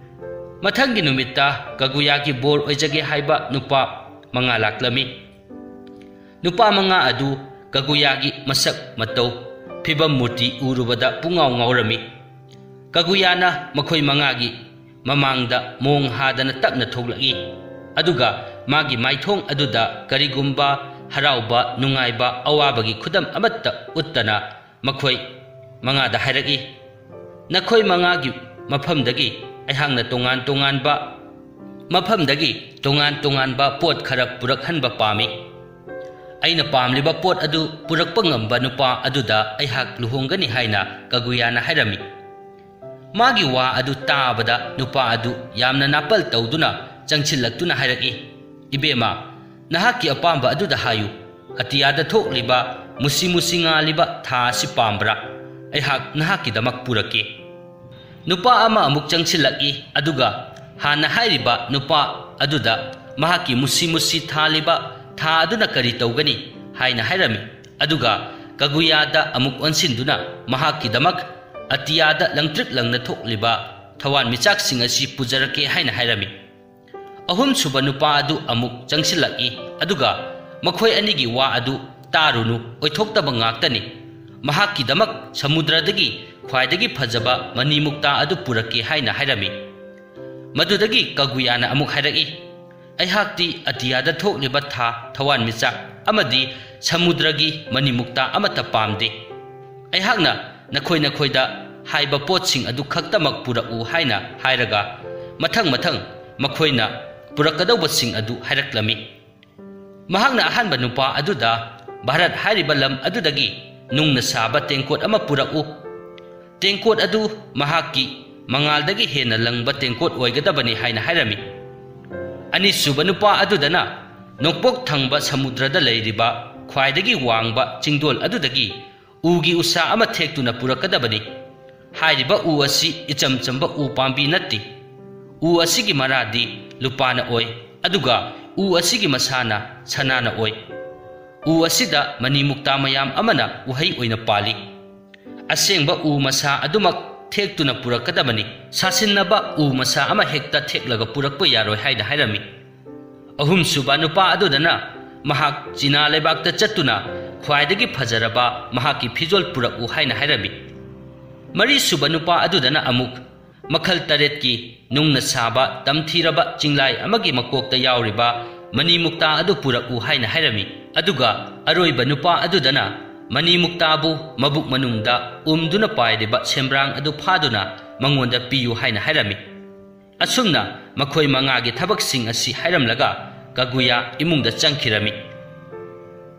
ꯃꯊꯪꯒꯤ ꯅꯨꯃꯤꯠꯇ ꯀꯒꯨꯌꯥꯒꯤ ꯕꯣꯔ ꯑꯣꯏꯖꯒꯦ ꯍꯥꯏꯕ ꯅꯨꯄꯥ ꯃꯉꯥ ꯂꯥꯛꯂꯝꯃꯤ꯫ ꯅꯨꯄꯥ ꯃꯉꯥ ꯑꯗꯨ ꯀꯒꯨꯌꯥꯒꯤ ꯃꯁꯛ ꯃꯇꯧ, ꯐꯤꯕꯝ ꯃꯨꯔꯇꯤ ꯎꯔꯨꯕꯗ ꯄꯨꯡꯉꯥꯎ ꯉꯥꯎꯔꯝꯃꯤ꯫ ꯀꯒꯨꯌꯥꯅ ꯃꯈꯣꯏ ꯃꯉꯥꯒꯤ ꯃꯃꯥꯡꯗ ꯃꯣꯡ ꯍꯥꯗꯅ ꯇꯞꯅ ꯊꯣꯛꯂꯛꯏ꯫ ꯑꯗꯨꯒ ꯃꯥꯒꯤ ꯃꯥꯏꯊꯣꯡ ꯑꯗꯨꯗ ꯀꯔꯤꯒꯨꯝꯕ ꯍꯔꯥꯎꯕ, ꯅꯨꯡꯉꯥꯏꯕ, ꯑꯋꯥꯕꯒꯤ ꯈꯨꯗꯝ ꯑꯃꯠꯇ ꯎꯠꯇꯅ ꯃꯈꯣꯏ ꯃꯉꯥꯗ ꯍꯥꯏꯔꯛꯏ, "ꯅꯈꯣꯏ ꯃꯉꯥꯒꯤ ꯃꯐꯝꯗꯒꯤ ꯑꯩꯍꯥꯛꯅ ꯇꯣꯉꯥꯟ ꯇꯣꯉꯥꯟꯕ ꯃꯐꯝꯗꯒꯤ ꯇꯣꯉꯥꯟ ꯇꯣꯉꯥꯟꯕ ꯄꯣꯠ ꯈꯔ ꯄꯨꯔꯛꯍꯟꯕ ꯄꯥꯝꯃꯤ꯫ ꯑꯩꯅ ꯄꯥꯝꯂꯤꯕ ꯄꯣꯠ ꯑꯗꯨ ꯄꯨꯔꯛꯄ ꯉꯝꯕ ꯅꯨꯄꯥ ꯑꯗꯨꯗ ꯑꯩꯍꯥꯛ ꯂꯨꯍꯣꯡꯒꯅꯤ" ꯍꯥꯏꯅ ꯀꯒꯨꯌꯥꯅ ꯍꯥꯏꯔꯝꯃꯤ꯫ ꯃꯥꯒꯤ ꯋꯥ ꯑꯗꯨ ꯇꯥꯕꯗ ꯅꯨꯄꯥ ꯑꯗꯨ ꯌꯥꯝꯅ ꯅꯥꯄꯜ ꯇꯧꯗꯨꯅ ꯆꯪꯁꯤꯜꯂꯛꯇꯨꯅ ꯍꯥꯏꯔꯛꯏ, "ꯏꯕꯦꯝꯃ, ꯅꯍꯥꯛꯀꯤ ꯑꯄꯥꯝꯕ ꯑꯗꯨꯗ ꯍꯥꯏꯌꯨ꯫ ꯑꯇꯤꯌꯥꯗ ꯊꯣꯛꯂꯤꯕ ꯃꯨꯁꯤ ꯃꯨꯁꯤ ꯉꯥꯜꯂꯤꯕ ꯊꯥ ꯑꯁꯤ ꯄꯥꯝꯕ꯭ꯔꯥ? ꯑꯩꯍꯥꯛ ꯅꯍꯥꯛꯀꯤꯗꯃꯛ ꯄꯨꯔꯛꯀꯦ꯫" ꯅꯨꯄꯥ ꯑꯃ ꯑꯃꯨꯛ ꯆꯪꯁꯤꯜꯂꯛꯏ, ꯑꯗꯨꯒ ꯍꯥꯟꯅ ꯍꯥꯏꯔꯤꯕ ꯅꯨꯄꯥ ꯑꯗꯨꯗ ꯃꯍꯥꯛꯀꯤ ꯃꯨꯁꯤ ꯃꯨꯁꯤ ꯊꯥꯜꯂꯤꯕ ꯊꯥ ꯑꯗꯨꯅ ꯀꯔꯤ ꯇꯧꯒꯅꯤ ꯍꯥꯏꯅ ꯍꯥꯏꯔꯝꯃꯤ꯫ ꯑꯗꯨꯒ ꯀꯒꯨꯌꯥꯗ ꯑꯃꯨꯛ ꯑꯣꯟꯁꯤꯟꯗꯨꯅ ꯃꯍꯥꯛꯀꯤꯗꯃꯛ ꯑꯇꯤꯌꯥꯗ ꯂꯪꯇ꯭ꯔꯤꯛ ꯂꯪꯅ ꯊꯣꯛꯂꯤꯕ ꯊꯋꯥꯟꯃꯤꯆꯥꯛꯁꯤꯡ ꯑꯁꯤ ꯄꯨꯖꯔꯛꯀꯦ ꯍꯥꯏꯅ ꯍꯥꯏꯔꯝꯃꯤ꯫ ꯑꯍꯨꯝꯁꯨꯕ ꯅꯨꯄꯥ ꯑꯗꯨ ꯑꯃꯨꯛ ꯆꯪꯁꯤꯜꯂꯛꯏ, ꯑꯗꯨꯒ ꯃꯈꯣꯏ ꯑꯅꯤꯒꯤ ꯋꯥ ꯑꯗꯨ ꯇꯥꯔꯨꯅꯨ, ꯑꯣꯏꯊꯣꯛꯇꯕ ꯉꯥꯛꯇꯅꯤ꯫ ꯃꯍꯥꯛꯀꯤꯗꯃꯛ ꯁꯃꯨꯗ꯭ꯔꯗꯒꯤ ꯈ꯭ꯋꯥꯏꯗꯒꯤ ꯐꯖꯕ ꯃꯅꯤ ꯃꯨꯛꯇꯥ ꯑꯗꯨ ꯄꯨꯔꯛꯀꯦ ꯍꯥꯏꯅ ꯍꯥꯏꯔꯝꯃꯤ꯫ ꯃꯗꯨꯗꯒꯤ ꯀꯒꯨꯌꯥꯅ ꯑꯃꯨꯛ ꯍꯥꯏꯔꯛꯏ, "ꯑꯩꯍꯥꯛꯇꯤ ꯑꯇꯤꯌꯥꯗ ꯊꯣꯛꯂꯤꯕ ꯊꯥ, ꯊꯋꯥꯟꯃꯤꯆꯥꯛ ꯑꯃꯗꯤ ꯁꯃꯨꯗ꯭ꯔꯒꯤ ꯃꯅꯤ ꯃꯨꯛꯇꯥ ꯑꯃꯠꯇ ꯄꯥꯝꯗꯦ꯫ ꯑꯩꯍꯥꯛꯅ ꯅꯈꯣꯏ ꯅꯈꯣꯏꯗ ꯍꯥꯏꯕ ꯄꯣꯠꯁꯤꯡ ꯑꯗꯨ ꯈꯛꯇꯃꯛ ꯄꯨꯔꯛꯎ" ꯍꯥꯏꯅ ꯍꯥꯏꯔꯒ, ꯃꯊꯪ ꯃꯊꯪ ꯃꯈꯣꯏꯅ ꯄꯨꯔꯛꯀꯗꯧꯕꯁꯤꯡ ꯑꯗꯨ ꯍꯥꯏꯔꯛꯂꯝꯃꯤ꯫ ꯃꯍꯥꯛꯅ ꯑꯍꯥꯟꯕ ꯅꯨꯄꯥ ꯑꯗꯨꯗ, "ꯚꯥꯔꯠ ꯍꯥꯏꯔꯤꯕ ꯂꯝ ꯑꯗꯨꯗꯒꯤ ꯅꯨꯡꯅ ꯁꯥꯕ ꯇꯦꯡꯀꯣꯠ ꯑꯃ ꯄꯨꯔꯛꯎ꯫ ꯇꯦꯡꯀꯣꯠ ꯑꯗꯨ ꯃꯍꯥꯛꯀꯤ ꯃꯉꯥꯜꯗꯒꯤ ꯍꯦꯟꯅ ꯂꯪꯕ ꯇꯦꯡꯀꯣꯠ ꯑꯣꯏꯒꯗꯕꯅꯤ" ꯍꯥꯏꯅ ꯍꯥꯏꯔꯝꯃꯤ꯫ ꯑꯅꯤꯁꯨꯕ ꯅꯨꯄꯥ ꯑꯗꯨꯗꯅ, "ꯅꯣꯡꯄꯣꯛ ꯊꯪꯕ ꯁꯃꯨꯗ꯭ꯔꯗ ꯂꯩꯔꯤꯕ ꯈ꯭ꯋꯥꯏꯗꯒꯤ ꯋꯥꯡꯕ ꯆꯤꯡꯗꯣꯜ ꯑꯗꯨꯗꯒꯤ ꯎꯒꯤ ꯎꯁꯥ ꯑꯃ ꯊꯦꯛꯇꯨꯅ ꯄꯨꯔꯛꯀꯗꯕꯅꯤ꯫ ꯍꯥꯏꯔꯤꯕ ꯎ ꯑꯁꯤ ꯏꯆꯝ ꯆꯝꯕ ꯎ ꯄꯥꯝꯕꯤ ꯅꯠꯇꯦ꯫ ꯎ ꯑꯁꯤꯒꯤ ꯃꯔꯥꯗꯤ ꯂꯨꯄꯥꯅ ꯑꯣꯏ, ꯑꯗꯨꯒ ꯎ ꯑꯁꯤꯒꯤ ꯃꯁꯥꯅ ꯁꯅꯥꯅ ꯑꯣꯏ꯫ ꯎ ꯑꯁꯤꯗ ꯃꯅꯤ ꯃꯨꯛꯇꯥ ꯃꯌꯥꯝ ꯑꯃꯅ ꯎꯍꯩ ꯑꯣꯏꯅ ꯄꯥꯜꯂꯤ꯫ ꯑꯁꯦꯡꯕ ꯎ ꯃꯁꯥ ꯑꯗꯨꯃꯛ ꯊꯦꯛꯇꯨꯅ ꯄꯨꯔꯛꯀꯗꯕꯅꯤ꯫ ꯁꯥꯁꯤꯟꯅꯕ ꯎ ꯃꯁꯥ ꯑꯃ ꯍꯦꯛꯇ ꯊꯦꯛꯂꯒ ꯄꯨꯔꯛꯄ ꯌꯥꯔꯣꯏ" ꯍꯥꯏꯅ ꯍꯥꯏꯔꯝꯃꯤ꯫ ꯑꯍꯨꯝꯁꯨꯕ ꯅꯨꯄꯥ ꯑꯗꯨꯗꯅ ꯃꯍꯥꯛ ꯆꯤꯅꯥ ꯂꯩꯕꯥꯛꯇ ꯆꯠꯇꯨꯅ ꯈ꯭ꯋꯥꯏꯗꯒꯤ ꯐꯖꯔꯕ ꯃꯍꯥꯛꯀꯤ ꯐꯤꯖꯣꯜ ꯄꯨꯔꯛꯎ ꯍꯥꯏꯅ ꯍꯥꯏꯔꯝꯃꯤ꯫ ꯃꯔꯤꯁꯨꯕ ꯅꯨꯄꯥ ꯑꯗꯨꯗꯅ ꯑꯃꯨꯛ ꯃꯈꯜ ꯇꯔꯦꯠꯀꯤ ꯅꯨꯡꯅ ꯁꯥꯕ ꯇꯝꯊꯤꯔꯕ ꯆꯤꯡꯂꯥꯏ ꯑꯃꯒꯤ ꯃꯀꯣꯛꯇ ꯌꯥꯎꯔꯤꯕ ꯃꯅꯤ ꯃꯨꯛꯇꯥ ꯑꯗꯨ ꯄꯨꯔꯛꯎ ꯍꯥꯏꯅ ꯍꯥꯏꯔꯝꯃꯤ꯫ ꯑꯗꯨꯒ ꯑꯔꯣꯏꯕ ꯅꯨꯄꯥ ꯑꯗꯨꯗꯅ ꯃꯅꯤ ꯃꯨꯛꯇꯥꯕꯨ ꯃꯕꯨꯛ ꯃꯅꯨꯡꯗ ꯎꯝꯗꯨꯅ ꯄꯥꯏꯔꯤꯕ ꯁꯦꯝꯕ꯭ꯔꯥꯡ ꯑꯗꯨ ꯐꯥꯗꯨꯅ ꯃꯉꯣꯟꯗ ꯄꯤꯌꯨ ꯍꯥꯏꯅ ꯍꯥꯏꯔꯝꯃꯤ꯫ ꯑꯁꯨꯝꯅ ꯃꯈꯣꯏ ꯃꯉꯥꯒꯤ ꯊꯕꯛꯁꯤꯡ ꯑꯁꯤ ꯍꯥꯏꯔꯝꯂꯒ ꯀꯒꯨꯌꯥ ꯏꯃꯨꯡꯗ ꯆꯪꯈꯤꯔꯝꯃꯤ꯫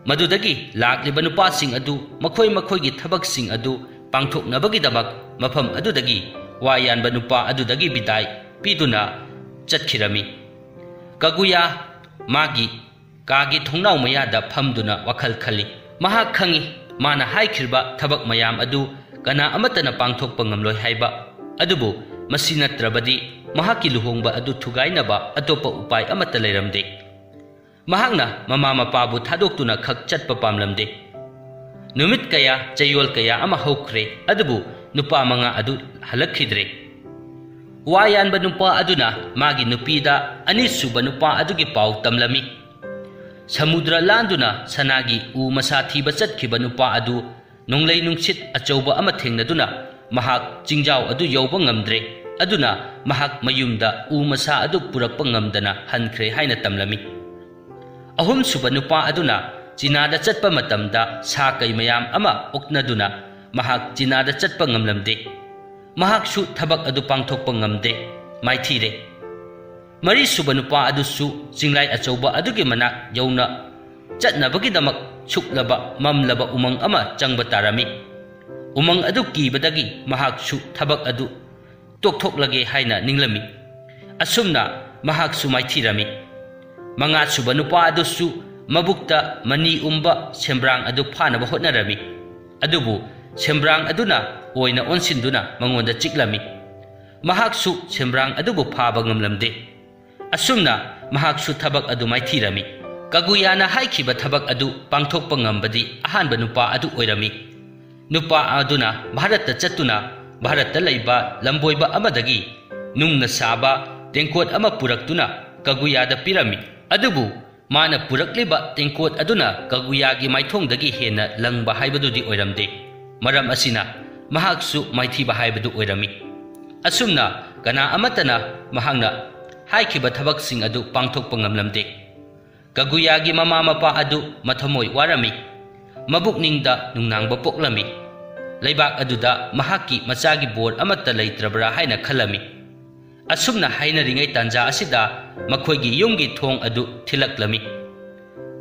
ꯃꯗꯨꯗꯒꯤ ꯂꯥꯛꯂꯤꯕ ꯅꯨꯄꯥꯁꯤꯡ ꯑꯗꯨ ꯃꯈꯣꯏ ꯃꯈꯣꯏꯒꯤ ꯊꯕꯛꯁꯤꯡ ꯑꯗꯨ ꯄꯥꯡꯊꯣꯛꯅꯕꯒꯤꯗꯃꯛ ꯃꯐꯝ ꯑꯗꯨꯗꯒꯤ ꯋꯥ ꯌꯥꯟꯕ ꯅꯨꯄꯥ ꯑꯗꯨꯗꯒꯤ ꯕꯤꯗꯥꯏ ꯄꯤꯗꯨꯅ ꯆꯠꯈꯤꯔꯝꯃꯤ꯫ ꯀꯒꯨꯌꯥ ꯃꯥꯒꯤ ꯀꯥꯒꯤ ꯊꯣꯡꯅꯥꯎ ꯃꯌꯥꯗ ꯐꯝꯗꯨꯅ ꯋꯥꯈꯜ ꯈꯜꯂꯤ꯫ ꯃꯍꯥꯛ ꯈꯪꯏ, ꯃꯥꯅ ꯍꯥꯏꯈꯤꯕ ꯊꯕꯛ ꯃꯌꯥꯝ ꯑꯗꯨ ꯀꯅꯥ ꯑꯃꯠꯇꯅ ꯄꯥꯡꯊꯣꯛꯄ ꯉꯝꯂꯣꯏ ꯍꯥꯏꯕ꯫ ꯑꯗꯨꯕꯨ ꯃꯁꯤ ꯅꯠꯇ꯭ꯔꯕꯗꯤ ꯃꯍꯥꯛꯀꯤ ꯂꯨꯍꯣꯡꯕ ꯑꯗꯨ ꯊꯨꯒꯥꯏꯅꯕ ꯑꯇꯣꯞꯄ ꯎꯄꯥꯏ ꯑꯃꯠꯇ ꯂꯩꯔꯝꯗꯦ꯫ ꯃꯍꯥꯛꯅ ꯃꯃꯥ ꯃꯄꯥꯕꯨ ꯊꯥꯗꯣꯛꯇꯨꯅ ꯈꯛ ꯆꯠꯄ ꯄꯥꯝꯂꯝꯗꯦ꯫ ꯅꯨꯃꯤꯠ ꯀꯌꯥ, ꯆꯌꯣꯜ ꯀꯌꯥ ꯑꯃ ꯍꯧꯈ꯭ꯔꯦ, ꯑꯗꯨꯕꯨ ꯅꯨꯄꯥ ꯃꯉꯥ ꯑꯗꯨ ꯍꯜꯂꯛꯈꯤꯗ꯭ꯔꯦ꯫ ꯋꯥ ꯌꯥꯟꯕ ꯅꯨꯄꯥ ꯑꯗꯨꯅ ꯃꯥꯒꯤ ꯅꯨꯄꯤꯗ ꯑꯅꯤꯁꯨꯕ ꯅꯨꯄꯥ ꯑꯗꯨꯒꯤ ꯄꯥꯎ ꯇꯝꯂꯝꯃꯤ꯫ ꯁꯃꯨꯗ꯭ꯔ ꯂꯥꯟꯗꯨꯅ ꯁꯅꯥꯒꯤ ꯎ ꯃꯁꯥ ꯊꯤꯕ ꯆꯠꯈꯤꯕ ꯅꯨꯄꯥ ꯑꯗꯨ ꯅꯣꯡꯂꯩ ꯅꯨꯡꯁꯤꯠ ꯑꯆꯧꯕ ꯑꯃ ꯊꯦꯡꯅꯗꯨꯅ ꯃꯍꯥꯛ ꯆꯤꯡꯖꯥꯎ ꯑꯗꯨ ꯌꯧꯕ ꯉꯝꯗ꯭ꯔꯦ, ꯑꯗꯨꯅ ꯃꯍꯥꯛ ꯃꯌꯨꯝꯗ ꯎ ꯃꯁꯥ ꯑꯗꯨ ꯄꯨꯔꯛꯄ ꯉꯝꯗꯅ ꯍꯟꯈ꯭ꯔꯦ ꯍꯥꯏꯅ ꯇꯝꯂꯝꯃꯤ꯫ ꯑꯍꯨꯝꯁꯨꯕ ꯅꯨꯄꯥ ꯑꯗꯨꯅ ꯆꯤꯅꯥꯗ ꯆꯠꯄ ꯃꯇꯝꯗ ꯁꯥ ꯀꯩ ꯃꯌꯥꯝ ꯑꯃ ꯑꯣꯛꯅꯗꯨꯅ ꯃꯍꯥꯛ ꯆꯤꯅꯥꯗ ꯆꯠꯄ ꯉꯝꯂꯝꯗꯦ꯫ ꯃꯍꯥꯛꯁꯨ ꯊꯕꯛ ꯑꯗꯨ ꯄꯥꯡꯊꯣꯛꯄ ꯉꯝꯗꯦ, ꯃꯥꯏꯊꯤꯔꯦ꯫ ꯃꯔꯤꯁꯨꯕ ꯅꯨꯄꯥ ꯑꯗꯨꯁꯨ ꯆꯤꯡꯂꯥꯏ ꯑꯆꯧꯕ ꯑꯗꯨꯒꯤ ꯃꯅꯥꯛ ꯌꯧꯅ ꯆꯠꯅꯕꯒꯤꯗꯃꯛ ꯁꯨꯛꯂꯕ ꯃꯝꯂꯕ ꯎꯃꯪ ꯑꯃ ꯆꯪꯕ ꯇꯥꯔꯝꯃꯤ꯫ ꯎꯃꯪ ꯑꯗꯨ ꯀꯤꯕꯗꯒꯤ ꯃꯍꯥꯛꯁꯨ ꯊꯕꯛ ꯑꯗꯨ ꯇꯣꯛꯊꯣꯛꯂꯒꯦ ꯍꯥꯏꯅ ꯅꯤꯡꯂꯝꯃꯤ꯫ ꯑꯁꯨꯝꯅ ꯃꯍꯥꯛꯁꯨ ꯃꯥꯏꯊꯤꯔꯝꯃꯤ꯫ ꯃꯉꯥꯁꯨꯕ ꯅꯨꯄꯥ ꯑꯗꯨꯁꯨ ꯃꯕꯨꯛꯇ ꯃꯅꯤ ꯎꯝꯕ ꯁꯦꯝꯕ꯭ꯔꯥꯡ ꯑꯗꯨ ꯐꯥꯅꯕ ꯍꯣꯠꯅꯔꯝꯃꯤ꯫ ꯑꯗꯨꯕꯨ ꯁꯦꯝꯕ꯭ꯔꯥꯡ ꯑꯗꯨꯅ ꯑꯣꯏꯅ ꯑꯣꯟꯁꯤꯟꯗꯨꯅ ꯃꯉꯣꯟꯗ ꯆꯤꯛꯂꯝꯃꯤ꯫ ꯃꯍꯥꯛꯁꯨ ꯁꯦꯝꯕ꯭ꯔꯥꯡ ꯑꯗꯨꯕꯨ ꯐꯥꯕ ꯉꯝꯂꯝꯗꯦ꯫ ꯑꯁꯨꯝꯅ ꯃꯍꯥꯛꯁꯨ ꯊꯕꯛ ꯑꯗꯨ ꯃꯥꯏꯊꯤꯔꯝꯃꯤ꯫ ꯀꯒꯨꯌꯥꯅ ꯍꯥꯏꯈꯤꯕ ꯊꯕꯛ ꯑꯗꯨ ꯄꯥꯡꯊꯣꯛꯄ ꯉꯝꯕꯗꯤ ꯑꯍꯥꯟꯕ ꯅꯨꯄꯥ ꯑꯗꯨ ꯑꯣꯏꯔꯝꯃꯤ꯫ ꯅꯨꯄꯥ ꯑꯗꯨꯅ ꯚꯥꯔꯠꯇ ꯆꯠꯇꯨꯅ ꯚꯥꯔꯠꯇ ꯂꯩꯕ ꯂꯝꯕꯣꯏꯕ ꯑꯃꯗꯒꯤ ꯅꯨꯡꯅ ꯁꯥꯕ ꯇꯦꯡꯀꯣꯠ ꯑꯃ ꯄꯨꯔꯛꯇꯨꯅ ꯀꯒꯨꯌꯥꯗ ꯄꯤꯔꯝꯃꯤ꯫ ꯑꯗꯨꯕꯨ ꯃꯥꯅ ꯄꯨꯔꯛꯂꯤꯕ ꯇꯦꯡꯀꯣꯠ ꯑꯗꯨꯅ ꯀꯒꯨꯌꯥꯒꯤ ꯃꯥꯏꯊꯣꯡꯗꯒꯤ ꯍꯦꯟꯅ ꯂꯪꯕ ꯍꯥꯏꯕꯗꯨꯗꯤ ꯑꯣꯏꯔꯝꯗꯦ꯫ ꯃꯔꯝ ꯑꯁꯤꯅ ꯃꯍꯥꯛꯁꯨ ꯃꯥꯏꯊꯤꯕ ꯍꯥꯏꯕꯗꯨ ꯑꯣꯏꯔꯝꯃꯤ꯫ ꯑꯁꯨꯝꯅ ꯀꯅꯥ ꯑꯃꯠꯇꯅ ꯃꯍꯥꯛꯅ ꯍꯥꯏꯈꯤꯕ ꯊꯕꯛꯁꯤꯡ ꯑꯗꯨ ꯄꯥꯡꯊꯣꯛꯄ ꯉꯝꯂꯝꯗꯦ꯫ ꯀꯒꯨꯌꯥꯒꯤ ꯃꯃꯥ ꯃꯄꯥ ꯑꯗꯨ ꯃꯊꯃꯣꯏ ꯋꯥꯔꯝꯃꯤ꯫ ꯃꯕꯨꯛꯅꯤꯡꯗ ꯅꯨꯡꯅꯥꯡꯕ ꯄꯣꯛꯂꯝꯃꯤ꯫ ꯂꯩꯕꯥꯛ ꯑꯗꯨꯗ ꯃꯍꯥꯛꯀꯤ ꯃꯆꯥꯒꯤ ꯕꯣꯔ ꯑꯃꯠꯇ ꯂꯩꯇ꯭ꯔꯕ꯭ꯔꯥ ꯍꯥꯏꯅ ꯈꯜꯂꯝꯃꯤ꯫ ꯑꯁꯨꯝꯅ ꯍꯥꯏꯅꯔꯤꯉꯩ ꯇꯥꯟꯖꯥ ꯑꯁꯤꯗ ꯃꯈꯣꯏꯒꯤ ꯌꯨꯝꯒꯤ ꯊꯣꯡ ꯑꯗꯨ ꯊꯤꯜꯂꯛꯂꯝꯃꯤ꯫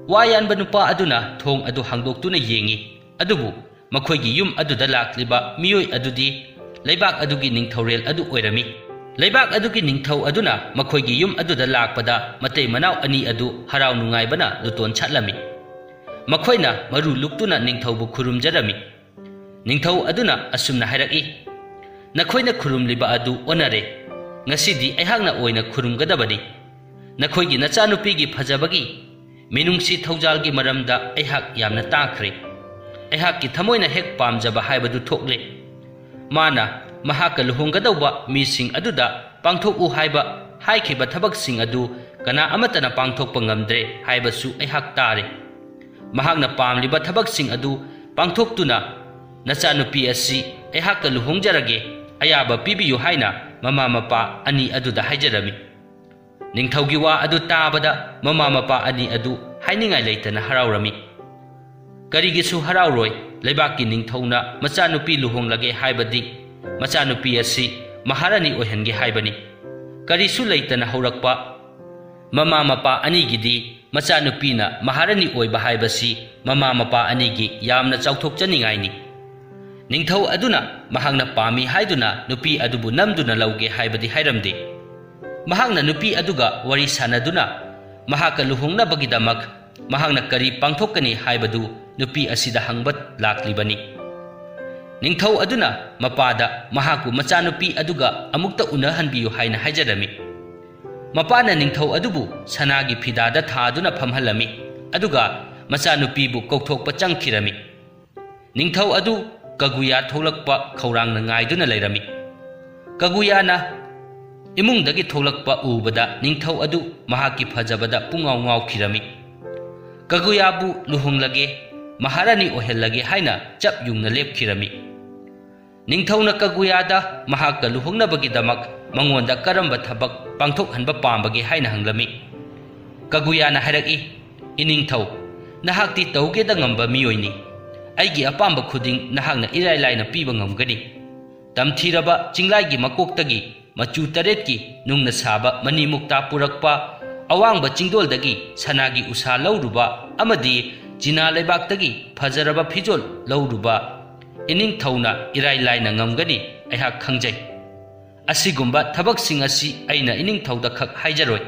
ꯋꯥ ꯌꯥꯟꯕ ꯅꯨꯄꯥ ꯑꯗꯨꯅ ꯊꯣꯡ ꯑꯗꯨ ꯍꯥꯡꯗꯣꯛꯇꯨꯅ ꯌꯦꯡꯉꯤ, ꯑꯗꯨꯕꯨ ꯃꯈꯣꯏꯒꯤ ꯌꯨꯝ ꯑꯗꯨꯗ ꯂꯥꯛꯂꯤꯕ ꯃꯤꯑꯣꯏ ꯑꯗꯨꯗꯤ ꯂꯩꯕꯥꯛ ꯑꯗꯨꯒꯤ ꯅꯤꯡꯊꯧꯔꯦꯜ ꯑꯗꯨ ꯑꯣꯏꯔꯝꯃꯤ꯫ ꯂꯩꯕꯥꯛ ꯑꯗꯨꯒꯤ ꯅꯤꯡꯊꯧ ꯑꯗꯨꯅ ꯃꯈꯣꯏꯒꯤ ꯌꯨꯝ ꯑꯗꯨꯗ ꯂꯥꯛꯄꯗ ꯃꯇꯩ ꯃꯅꯥꯎ ꯑꯅꯤ ꯑꯗꯨ ꯍꯔꯥꯎ ꯅꯨꯡꯉꯥꯏꯕꯅ ꯂꯨꯇꯣꯟ ꯁꯥꯠꯂꯝꯃꯤ꯫ ꯃꯈꯣꯏꯅ ꯃꯔꯨ ꯂꯨꯛꯇꯨꯅ ꯅꯤꯡꯊꯧꯕꯨ ꯈꯨꯔꯨꯝꯖꯔꯝꯃꯤ꯫ ꯅꯤꯡꯊꯧ ꯑꯗꯨꯅ ꯑꯁꯨꯝꯅ ꯍꯥꯏꯔꯛꯏ, "ꯅꯈꯣꯏꯅ ꯈꯨꯔꯨꯝꯂꯤꯕ ꯑꯗꯨ ꯑꯣꯟꯅꯔꯦ꯫ ꯉꯁꯤꯗꯤ ꯑꯩꯍꯥꯛꯅ ꯑꯣꯏꯅ ꯈꯨꯔꯨꯝꯒꯗꯕꯅꯤ꯫ ꯅꯈꯣꯏꯒꯤ ꯅꯆꯥꯅꯨꯄꯤꯒꯤ ꯐꯖꯕꯒꯤ, ꯃꯤꯅꯨꯡꯁꯤ ꯊꯧꯖꯥꯜꯒꯤ ꯃꯔꯝꯗ ꯑꯩꯍꯥꯛ ꯌꯥꯝꯅ ꯇꯥꯈ꯭ꯔꯦ꯫ ꯑꯩꯍꯥꯛꯀꯤ ꯊꯃꯣꯏꯅ ꯍꯦꯛ ꯄꯥꯝꯖꯕ ꯍꯥꯏꯕꯗꯨ ꯊꯣꯛꯂꯦ꯫ ꯃꯥꯅ ꯃꯍꯥꯛꯀ ꯂꯨꯍꯣꯡꯒꯗꯧꯕ ꯃꯤꯁꯤꯡ ꯑꯗꯨꯗ ꯄꯥꯡꯊꯣꯛꯎ ꯍꯥꯏꯕ ꯍꯥꯏꯈꯤꯕ ꯊꯕꯛꯁꯤꯡ ꯑꯗꯨ ꯀꯅꯥ ꯑꯃꯠꯇꯅ ꯄꯥꯡꯊꯣꯛꯄ ꯉꯝꯗ꯭ꯔꯦ ꯍꯥꯏꯕꯁꯨ ꯑꯩꯍꯥꯛ ꯇꯥꯔꯦ꯫ ꯃꯍꯥꯛꯅ ꯄꯥꯝꯂꯤꯕ ꯊꯕꯛꯁꯤꯡ ꯑꯗꯨ ꯄꯥꯡꯊꯣꯛꯇꯨꯅ, "ꯅꯆꯥꯅꯨꯄꯤ ꯑꯁꯤ ꯑꯩꯍꯥꯛꯀ ꯂꯨꯍꯣꯡꯖꯔꯒꯦ, ꯑꯌꯥꯕ ꯄꯤꯕꯤꯌꯨ" ꯍꯥꯏꯅ ꯃꯃꯥ ꯃꯄꯥ ꯑꯅꯤ ꯑꯗꯨꯗ ꯍꯥꯏꯖꯔꯝꯃꯤ꯫ ꯅꯤꯡꯊꯧꯒꯤ ꯋꯥ ꯑꯗꯨ ꯇꯥꯕꯗ ꯃꯃꯥ ꯃꯄꯥ ꯑꯅꯤ ꯑꯗꯨ ꯍꯥꯏꯅꯤꯡꯉꯥꯏ ꯂꯩꯇꯅ ꯍꯔꯥꯎꯔꯝꯃꯤ꯫ ꯀꯔꯤꯒꯤꯁꯨ ꯍꯔꯥꯎꯔꯣꯏ? ꯂꯩꯕꯥꯛꯀꯤ ꯅꯤꯡꯊꯧꯅ ꯃꯆꯥꯅꯨꯄꯤ ꯂꯨꯍꯣꯡꯂꯒꯦ ꯍꯥꯏꯕꯗꯤ ꯃꯆꯥꯅꯨꯄꯤ ꯑꯁꯤ ꯃꯍꯥꯔꯥꯅꯤ ꯑꯣꯏꯍꯟꯒꯦ ꯍꯥꯏꯕꯅꯤ꯫ ꯀꯔꯤꯁꯨ ꯂꯩꯇꯅ ꯍꯧꯔꯛꯄ ꯃꯃꯥ ꯃꯄꯥ ꯑꯅꯤꯒꯤꯗꯤ ꯃꯆꯥꯅꯨꯄꯤꯅ ꯃꯍꯥꯔꯥꯅꯤ ꯑꯣꯏꯕ ꯍꯥꯏꯕꯁꯤ ꯃꯃꯥ ꯃꯄꯥ ꯑꯅꯤꯒꯤ ꯌꯥꯝꯅ ꯆꯥꯎꯊꯣꯛꯆꯅꯤꯡꯉꯥꯏꯅꯤ꯫ ꯅꯤꯡꯊꯧ ꯑꯗꯨꯅ ꯃꯍꯥꯛꯅ ꯄꯥꯝꯃꯤ ꯍꯥꯏꯗꯨꯅ ꯅꯨꯄꯤ ꯑꯗꯨꯕꯨ ꯅꯝꯗꯨꯅ ꯂꯧꯒꯦ ꯍꯥꯏꯕꯗꯤ ꯍꯥꯏꯔꯝꯗꯦ꯫ ꯃꯍꯥꯛꯅ ꯅꯨꯄꯤ ꯑꯗꯨꯒ ꯋꯥꯔꯤ ꯁꯥꯅꯗꯨꯅ ꯃꯍꯥꯛꯀ ꯂꯨꯍꯣꯡꯅꯕꯒꯤꯗꯃꯛ ꯃꯍꯥꯛꯅ ꯀꯔꯤ ꯄꯥꯡꯊꯣꯛꯀꯅꯤ ꯍꯥꯏꯕꯗꯨ ꯅꯨꯄꯤ ꯑꯁꯤꯗ ꯍꯪꯕ ꯂꯥꯛꯂꯤꯕꯅꯤ꯫ ꯅꯤꯡꯊꯧ ꯑꯗꯨꯅ ꯃꯄꯥꯗ ꯃꯍꯥꯛꯄꯨ ꯃꯆꯥꯅꯨꯄꯤ ꯑꯗꯨꯒ ꯑꯃꯨꯛꯇ ꯎꯅꯍꯟꯕꯤꯌꯨ ꯍꯥꯏꯅ ꯍꯥꯏꯖꯔꯝꯃꯤ꯫ ꯃꯄꯥꯅ ꯅꯤꯡꯊꯧ ꯑꯗꯨꯕꯨ ꯁꯅꯥꯒꯤ ꯐꯤꯗꯥꯗ ꯊꯥꯗꯨꯅ ꯐꯝꯍꯜꯂꯝꯃꯤ, ꯑꯗꯨꯒ ꯃꯆꯥꯅꯨꯄꯤꯕꯨ ꯀꯧꯊꯣꯛꯄ ꯆꯪꯈꯤꯔꯝꯃꯤ꯫ ꯅꯤꯡꯊꯧ ꯑꯗꯨ ꯀꯒꯨꯌꯥ ꯊꯣꯛꯂꯛꯄ ꯈꯧꯔꯥꯡꯅ ꯉꯥꯏꯗꯨꯅ ꯂꯩꯔꯝꯃꯤ꯫ ꯀꯒꯨꯌꯥꯅ ꯏꯃꯨꯡꯗꯒꯤ ꯊꯣꯛꯂꯛꯄ ꯎꯕꯗ ꯅꯤꯡꯊꯧ ꯑꯗꯨ ꯃꯍꯥꯛꯀꯤ ꯐꯖꯕꯗ ꯄꯨꯡꯉꯥꯎ ꯉꯥꯎꯈꯤꯔꯝꯃꯤ꯫ ꯀꯒꯨꯌꯥꯕꯨ ꯂꯨꯍꯣꯡꯂꯒꯦ, ꯃꯍꯥꯔꯥꯅꯤ ꯑꯣꯏꯍꯜꯂꯒꯦ ꯍꯥꯏꯅ ꯆꯞ ꯌꯨꯡꯅ ꯂꯦꯞꯈꯤꯔꯝꯃꯤ꯫ ꯅꯤꯡꯊꯧꯅ ꯀꯒꯨꯌꯥꯗ ꯃꯍꯥꯛꯀ ꯂꯨꯍꯣꯡꯅꯕꯒꯤꯗꯃꯛ ꯃꯉꯣꯟꯗ ꯀꯔꯝꯕ ꯊꯕꯛ ꯄꯥꯡꯊꯣꯛꯍꯟꯕ ꯄꯥꯝꯕꯒꯦ ꯍꯥꯏꯅ ꯍꯪꯂꯝꯃꯤ꯫ ꯀꯒꯨꯌꯥꯅ ꯍꯥꯏꯔꯛꯏ, "ꯏꯅꯤꯡꯊꯧ, ꯅꯍꯥꯛꯇꯤ ꯇꯧꯒꯦꯗ ꯉꯝꯕ ꯃꯤꯑꯣꯏꯅꯤ꯫ ꯑꯩꯒꯤ ꯑꯄꯥꯝꯕ ꯈꯨꯗꯤꯡ ꯅꯍꯥꯛꯅ ꯏꯔꯥꯏ ꯂꯥꯏꯅ ꯄꯤꯕ ꯉꯝꯒꯅꯤ꯫ ꯇꯝꯊꯤꯔꯕ ꯆꯤꯡꯂꯥꯏꯒꯤ ꯃꯀꯣꯛꯇꯒꯤ ꯃꯆꯨ ꯇꯔꯦꯠꯀꯤ ꯅꯨꯡꯅ ꯁꯥꯕ ꯃꯅꯤ ꯃꯨꯛꯇꯥ ꯄꯨꯔꯛꯄ, ꯑꯋꯥꯡꯕ ꯆꯤꯡꯗꯣꯜꯗꯒꯤ ꯁꯅꯥꯒꯤ ꯎꯁꯥ ꯂꯧꯔꯨꯕ ꯑꯃꯗꯤ ꯆꯤꯅꯥ ꯂꯩꯕꯥꯛꯇꯒꯤ ꯐꯖꯔꯕ ꯐꯤꯖꯣꯜ ꯂꯧꯔꯨꯕ, ꯏꯅꯤꯡꯊꯧꯅ ꯏꯔꯥꯏ ꯂꯥꯏꯅ ꯉꯝꯒꯅꯤ, ꯑꯩꯍꯥꯛ ꯈꯪꯖꯩ꯫ ꯑꯁꯤꯒꯨꯝꯕ ꯊꯕꯛꯁꯤꯡ ꯑꯁꯤ ꯑꯩꯅ ꯏꯅꯤꯡꯊꯧꯗ ꯈꯛ ꯍꯥꯏꯖꯔꯣꯏ꯫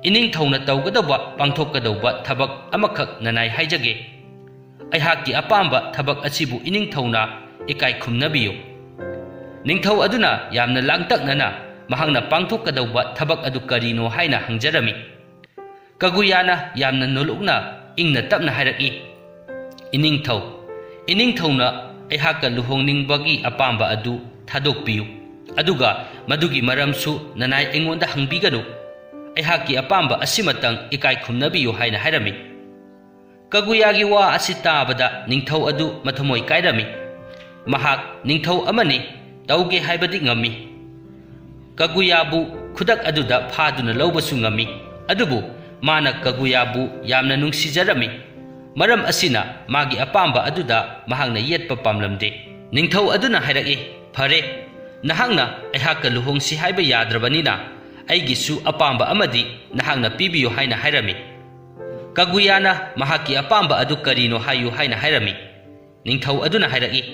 ꯏꯅꯤꯡꯊꯧꯅ ꯇꯧꯒꯗꯧꯕ, ꯄꯥꯡꯊꯣꯛꯀꯗꯧꯕ ꯊꯕꯛ ꯑꯃꯈꯛ ꯅꯅꯥꯏ ꯍꯥꯏꯖꯒꯦ꯫ ꯑꯩꯍꯥꯛꯀꯤ ꯑꯄꯥꯝꯕ ꯊꯕꯛ ꯑꯁꯤꯕꯨ ꯏꯅꯤꯡꯊꯧꯅ ꯏꯀꯥꯏ ꯈꯨꯝꯅꯕꯤꯌꯨ꯫" ꯅꯤꯡꯊꯧ ꯑꯗꯨꯅ ꯌꯥꯝꯅ ꯂꯥꯡꯇꯛꯅꯅ ꯃꯍꯥꯛꯅ ꯄꯥꯡꯊꯣꯛꯀꯗꯧꯕ ꯊꯕꯛ ꯑꯗꯨ ꯀꯔꯤꯅꯣ ꯍꯥꯏꯅ ꯍꯪꯖꯔꯝꯃꯤ꯫ ꯀꯒꯨꯌꯥꯅ ꯌꯥꯝꯅ ꯅꯣꯂꯨꯛꯅ ꯏꯪꯅ ꯇꯞꯅ ꯍꯥꯏꯔꯛꯏ, "ꯏꯅꯤꯡꯊꯧ, ꯏꯅꯤꯡꯊꯧꯅ ꯑꯩꯍꯥꯛꯀ ꯂꯨꯍꯣꯡꯅꯤꯡꯕꯒꯤ ꯑꯄꯥꯝꯕ ꯑꯗꯨ ꯊꯥꯗꯣꯛꯄꯤꯌꯨ, ꯑꯗꯨꯒ ꯃꯗꯨꯒꯤ ꯃꯔꯝꯁꯨ ꯅꯅꯥꯏ ꯑꯩꯉꯣꯟꯗ ꯍꯪꯕꯤꯒꯅꯨ꯫ ꯑꯩꯍꯥꯛꯀꯤ ꯑꯄꯥꯝꯕ ꯑꯁꯤꯃꯇꯪ ꯏꯀꯥꯏ ꯈꯨꯝꯅꯕꯤꯌꯨ" ꯍꯥꯏꯅ ꯍꯥꯏꯔꯝꯃꯤ꯫ ꯀꯒꯨꯌꯥꯒꯤ ꯋꯥ ꯑꯁꯤ ꯇꯥꯕꯗ ꯅꯤꯡꯊꯧ ꯑꯗꯨ ꯃꯊꯃꯣꯏ ꯀꯥꯏꯔꯝꯃꯤ꯫ ꯃꯍꯥꯛ ꯅꯤꯡꯊꯧ ꯑꯃꯅꯤ, ꯇꯧꯒꯦ ꯍꯥꯏꯕꯗꯤ ꯉꯝꯃꯤ꯫ ꯀꯒꯨꯌꯥꯕꯨ ꯈꯨꯗꯛ ꯑꯗꯨꯗ ꯐꯥꯗꯨꯅ ꯂꯧꯕꯁꯨ ꯉꯝꯃꯤ꯫ ꯑꯗꯨꯕꯨ ꯃꯥꯅ ꯀꯒꯨꯌꯥꯕꯨ ꯌꯥꯝꯅ ꯅꯨꯡꯁꯤꯖꯔꯝꯃꯤ꯫ ꯃꯔꯝ ꯑꯁꯤꯅ ꯃꯥꯒꯤ ꯑꯄꯥꯝꯕ ꯑꯗꯨꯗ ꯃꯍꯥꯛꯅ ꯌꯦꯠꯄ ꯄꯥꯝꯂꯝꯗꯦ꯫ ꯅꯤꯡꯊꯧ ꯑꯗꯨꯅ ꯍꯥꯏꯔꯛꯏ, "ꯐꯔꯦ, ꯅꯍꯥꯛꯅ ꯑꯩꯍꯥꯛꯀ ꯂꯨꯍꯣꯡꯁꯤ ꯍꯥꯏꯕ ꯌꯥꯗ꯭ꯔꯕꯅꯤꯅ, ꯑꯩꯒꯤꯁꯨ ꯑꯄꯥꯝꯕ ꯑꯃꯗꯤ ꯅꯍꯥꯛꯅ ꯄꯤꯕꯤꯌꯨ" ꯍꯥꯏꯅ ꯍꯥꯏꯔꯝꯃꯤ꯫ ꯀꯒꯨꯌꯥꯅ ꯃꯍꯥꯛꯀꯤ ꯑꯄꯥꯝꯕ ꯑꯗꯨ ꯀꯔꯤꯅꯣ ꯍꯥꯏꯌꯨ ꯍꯥꯏꯅ ꯍꯥꯏꯔꯝꯃꯤ꯫ ꯅꯤꯡꯊꯧ ꯑꯗꯨꯅ ꯍꯥꯏꯔꯛꯏ,